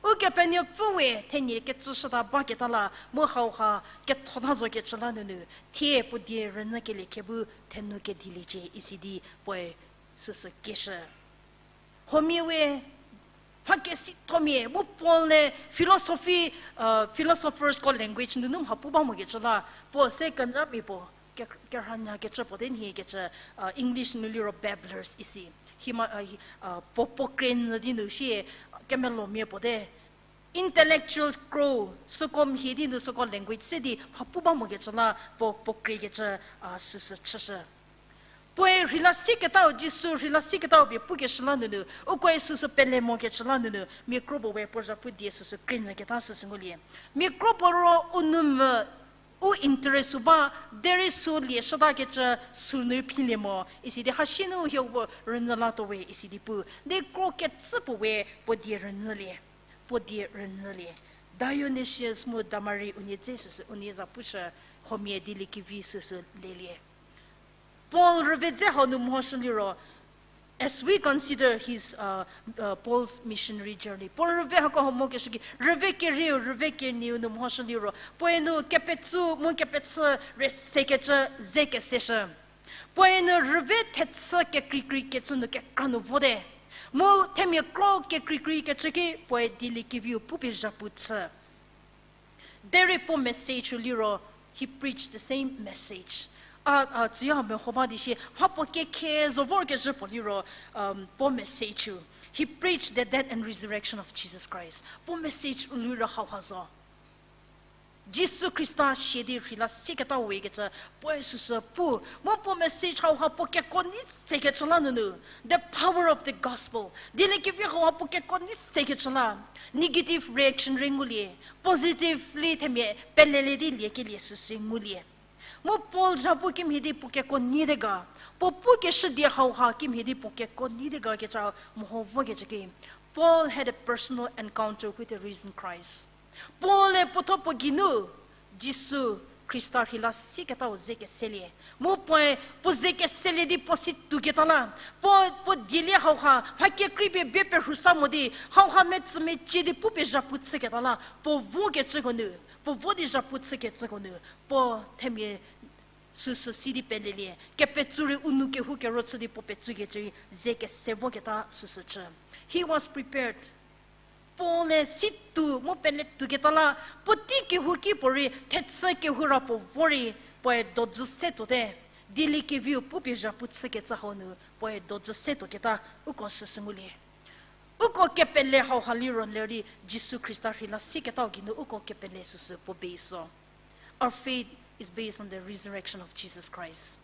Ukepenuopfü we thenie kecüshüta baketa la mu hauha kethota zokecü la nunu, thie puo die rünyükelie khe bu thenu kediliecie isi di puoe süsü kieshü. Huomia we mhakesithomia mu Paul-e philosophy, philosophers ko language nunu mha pu ba mokecü la, puo se kenjamia puo, ke-, kerhanyakecü puo te nhie kecü, English nu liro babblers isi. Hima, puo, puo krie nyü di nu shie, kemelomia puo te intellectuals kro, süko mhie di nu süko language se di mha pu ba mokecü la puo, puo kriekecü, a, süsü chüshü. Puoe rheila sieketau, Jisu rheila sieketau pie pukeshü la nunu, ukoe süsü pele mokecü la nunu mia kro puo we puo zhapu die süsü krie nyüketa süsü ngulie. Mia kro puo ro u nou mvü, u interest sü ba, derei sü lieshütakecü sü nu philie mo isi di, hashi nu hie puo rünyü latuo we isi di pu. Di kro kecü puo we puo die rünyülie, puo die rünyülie. Dionysius mu Damari unie dze süsü unie za pushü, huomia dieliekevi süsü lelie. Paul rüve dze hau nu mhoshü liro, as we consider his, uh, uh, Paul's missionary journey, Paul rüve hako hau mokeshü ki, rüve kerieu, rüve kenieu nu mhoshü liro, puoe nu kepetsu mu kepechü rei sekecü ze keseshü. Puoe nu rüve thechü kekreikrei kecü nu kekra nu vote. Mu themia kro kekreikrei kecü ki puoe dieliekeviu pupie zhapu chü. Derei puo message-u liro, he preached the same message. A, a, tsüya meho ba di shie, mha puo kekhe zo vorkezhü puo liro, puo message-u, he preached the death and resurrection of Jesus Christ. Puo message-u liro hauha zo. Jisu Khrista sia di rheila sieketa we kecü puoe süsü pu. Mu puo message hauha puo kekuo nei sekecü la nunu, the power of the gospel, dieliekevi hauha puo kekuo nei sekecü la, negative reaction rei ngulie, positively themia pelelie di liekelie süsü ngulie. Mu Paul zhapu kimhie di puo kekuo nyiete ga, puo pukeshü die hauha kimhie di puo kekuo nyiete ga kecü meho vokecü ki, Paul had a personal encounter with the risen Christ. Paul-e puothuo puo geinu Jisu Khrista rheila sieketau ze keselie. Mu puoe puo ze keselie di puo si tuoketa la, puo, puo dielie hauha mha kekreipie bie perhusa mo di, hauha metsümecie di pupie zhapu chüketa la, puo vokecüko nu, puo vo di zhapu chükecüko nu, puo themia süsü si di pelelie, kepetsu rei u nou kehou kero chü di puo petsukecü rei ze kese voketa süsü chü. He was prepared. Paul-e si tuo mu pele tuoketa la, puotei kehouki puorei thechü kehou ra puo vo rei, puoe dojü se tuote, dieliekeviu pupie zhapu chükecü hau nu puoe dojü se tuoketa, uko süsü ngulie. Uko kepele hauha liro ler di Jisu Khrista rheila sieketau geinu uko kepele süsü puo base zo. Our faith is based on the resurrection of Jesus Christ.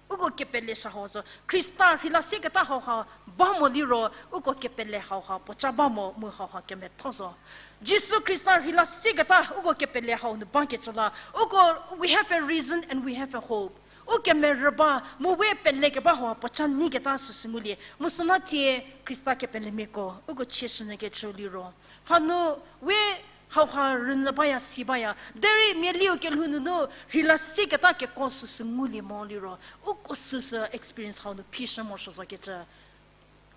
Uko kepele sa hau zo, Khrista rheila sieketa hauha ba mo liro, uko kepele hauha puoca ba mo mu hauha kemetho zo. Jisu Khrista rheila sieketa uko kepele hau nu bakecü la, uko, we have a reason and we have a hope. U kemerü ba mu we pelekeba hauha puoca nyiketa süsü ngulie. Mu süla thie Khrista kepelemiako uko chieshünyükecü liro, hanu we hauha rünyü baya, si baya. Derei mialiu kelhou nunu rheila sieketa keko süsü ngulie mo liro, uko süsü experience hau nu phishü morosuo zokecü.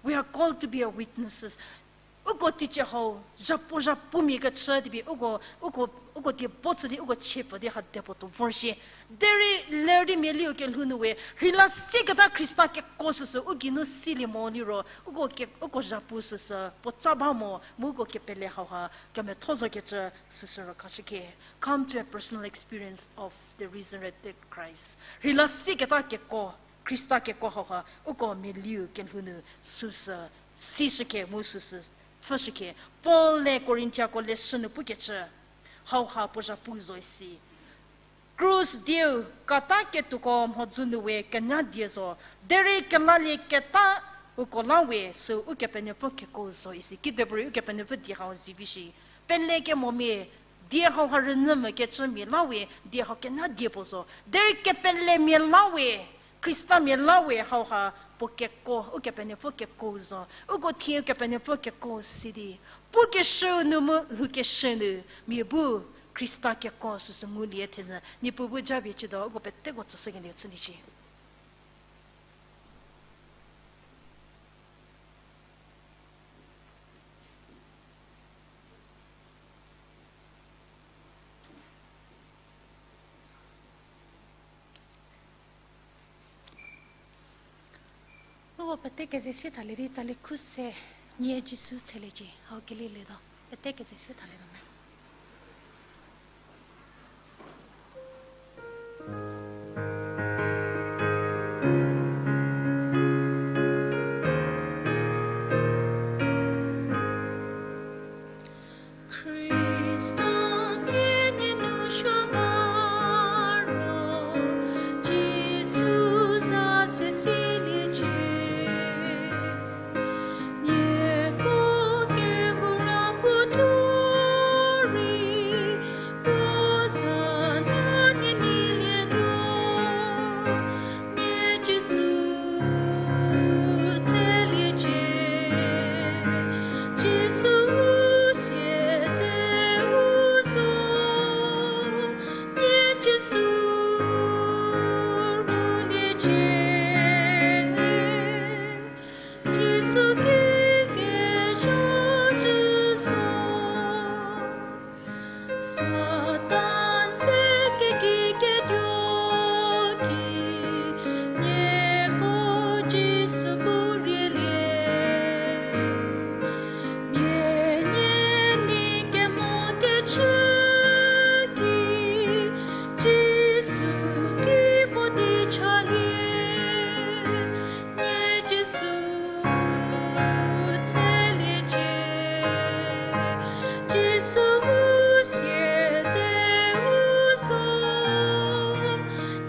We are called to be a witnesses. Uko teicie hau, zhapu zhapumia kechü di pie, uko, uko, uko die puo chü di, uko chie pfü di ha die puo tuo vor shie. Derei ler di mialiu kelhou nu we, rheila sieketa Khrista keko süsü u geinu silie mo liro, uko ke, uko zhapu süsü puotsa ba mo, mu uko kepele hauha kemetho zokecü süsü rükhashükhie. Come to a personal experience of the resurrected Christ. Rheila sieketa keko, Khrista keko hauha, uko mialiu kelhou nu süsü sishükhie mu süsü pfhüshükhie. Paul-e Korinthiako leshü nu pukecü, hauha puo zhapu zo isi. Krus dieu kata ketuoko mhodzü nu we kenya die zo, derei kelalieketa uko la we süu Ukepenuopfü keko zo isi. Kidepuorei Ukepenuopfü die hau zivi shi. Pelekemomia, die hauha rünyü mokecümia la we, die hau kenya die puo zo. Derei kepelemia la we, Khristamia la we hauha puo keko, Ukepenuopfü keko zo. Uko thie Ukepenuopfü keko si di, pukeshü nu mu lhoukeshü nu, mia bu Khrista keko süsü ngulie thenyü, Niepuu bu japie chütuo, uko peteko tsüshükelie chüliecie. Uko pete keze sie thalie di tsali khu se, Nie Jisu tsheliecie, hau keli lietuo, pete keze sie thalietuo me. Khrista mia nie nu suo ba ro, Jisu za se siliecie. Nieko kehou ra puo tuo rei, puo za la nie neilietuo. Nie Jisu tsheliecie, Jisu u siedzeu zo, Nie Jisu rüliecie, Jisu ki kezha cü zo. Satan se keki ketuo ki, nieko Jisu bu rielie. Mia nie ni kemo kechü ki, Jisu ki vo di chalie. Nie Jisu tsheliecie, Jisu u siedzeu zo,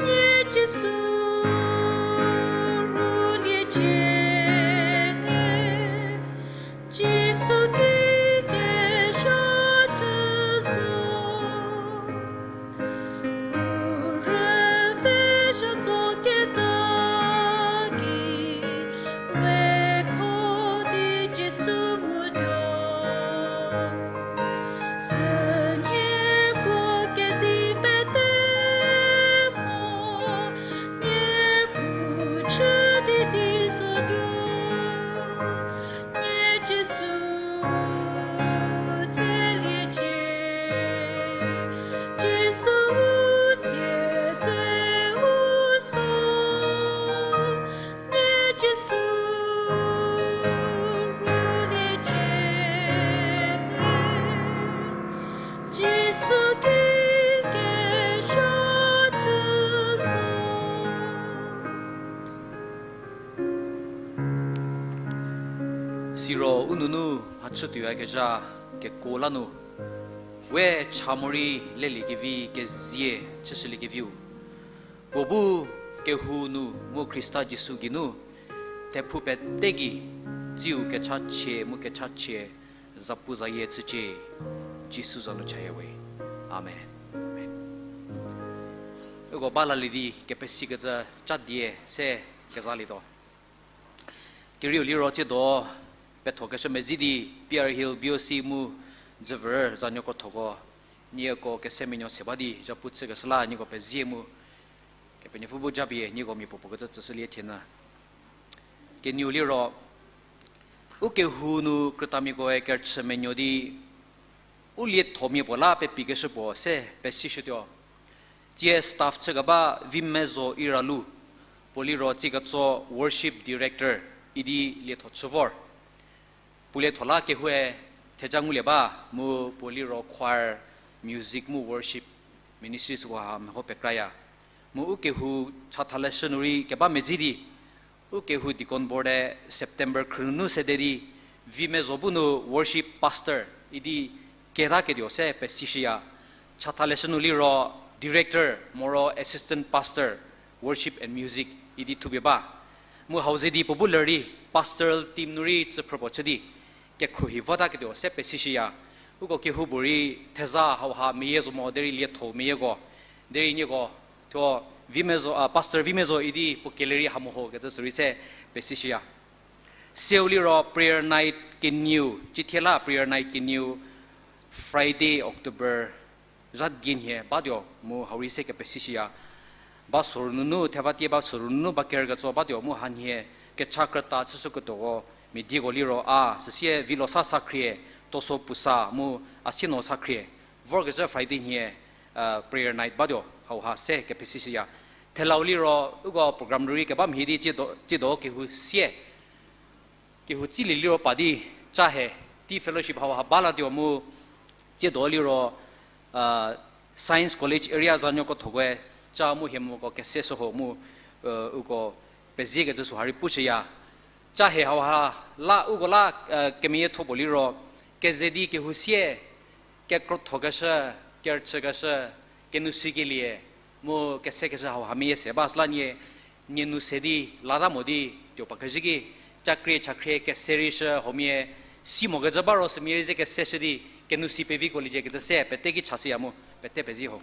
Nie Jisu rüliecie, Jisu ki kezha cü zo. U rüve zha zo keta ki, we kho di Jisu ngutuo. Sü nie puo kedi pete mo, nie puo chü di di zotuo. Nie Jisu tsheliecie, Jisu u siedzeu zo, Nie Jisu rüliecie, Jisu ki kezha cü zo. Siro u nunu mhachütuoyakezha kekuo la nu, we cha morei leliekevi kezie chüshüliekeviu, puo bu kehou nu mu Khrista Jisu geinu, thephou pete gei, tsiu kechachie mu kechachie, zapuzayie chücie, Jisu za nu chaya we. Amen. Uko ba lalie di kepesikecü cha die se kezalietuo. Kerieu liro tsiedo pethokeshü medzi di P R Hill B O C mu Dzüvü zanuo krothoko, nieko kese menuo se ba di zhapu chükeshü la nieko pezie mu, Kepenuopfü bu japie nieko mia puo puo kecü tsüshülie thie nyü. Kenieu liro, u kehou nu krütamiakoe kerüchü menuo di, u liethomia puo la pepikeshü puo se pesishütuo. Tsie staff chükeba Vimezo Iralu, puo liro tsie ketso worship director idi lietho chü vor. Puo lietho la kehoue theja ngulie ba, mu puo liro choir, music mu worship ministry süko ha meho pekraya. Mu u kehou chatha leshü nu rei keba medzi di, u kehou deacon board-e September khrünunu sede di, Vimezo bu nu worship pastor idi ketaketuo se pesishüya. Chatha leshü nu liro director moro assistant pastor, worship and music idi thupie ba. Mu hau ze di puo bu ler di pastoral team nu rei tsüphrü puo chü di kekhruohi votaketuo se pesishüya. Uko kehoupuorei theza hauha meyie zo mo derei lietho meyieko, derei nieko thuo Vimezo, a, Pastor Vimezo idi puo kelerei ha meho kecü sürei se pesishüya. Seu liro prayer night kenieu, cithie la prayer night kenieu Friday, October zha die nhie batuo mu hau rei se kepesishüya. Ba sorou nunu, theva tie ba sorou nunu ba kerüketso batuo mu hanhie kecha krüta chüshüketuoko mia dieko liro a, süsie Vilosa Sakhrie, Toso Pusa mu Asieno Sakhrie, vorkezhü Friday nhie, prayer night batuo hauha se kepesishüya. Thelau liro uko program rei keba mhie di tsiedo, tsiedo kehou sie kehou tsilie liro pa di ca he, tea fellowship hauha ba latuo mu, tsiedo liro, Science College area zanuoko thokoe ca mu hie moko kese shü ho mu, uko peziekecü süha rei pushüya. Ca he hauha la uko la, kemeyietho puo liro, keze di kehou sie, kekrothokeshü, kerüchükeshü, kenou sikelie, mu kesekeshü hauha meyie se ba süla nie, nie nou se di, lata mo di, tuo pa kezhü ki, cakrie chakhrie kese rei shü huomia, si mokecü ba ro sümia rei ze keseshü di, kenou si peviko liecie kecü se pete ki chashüya mu, pete pezie ho.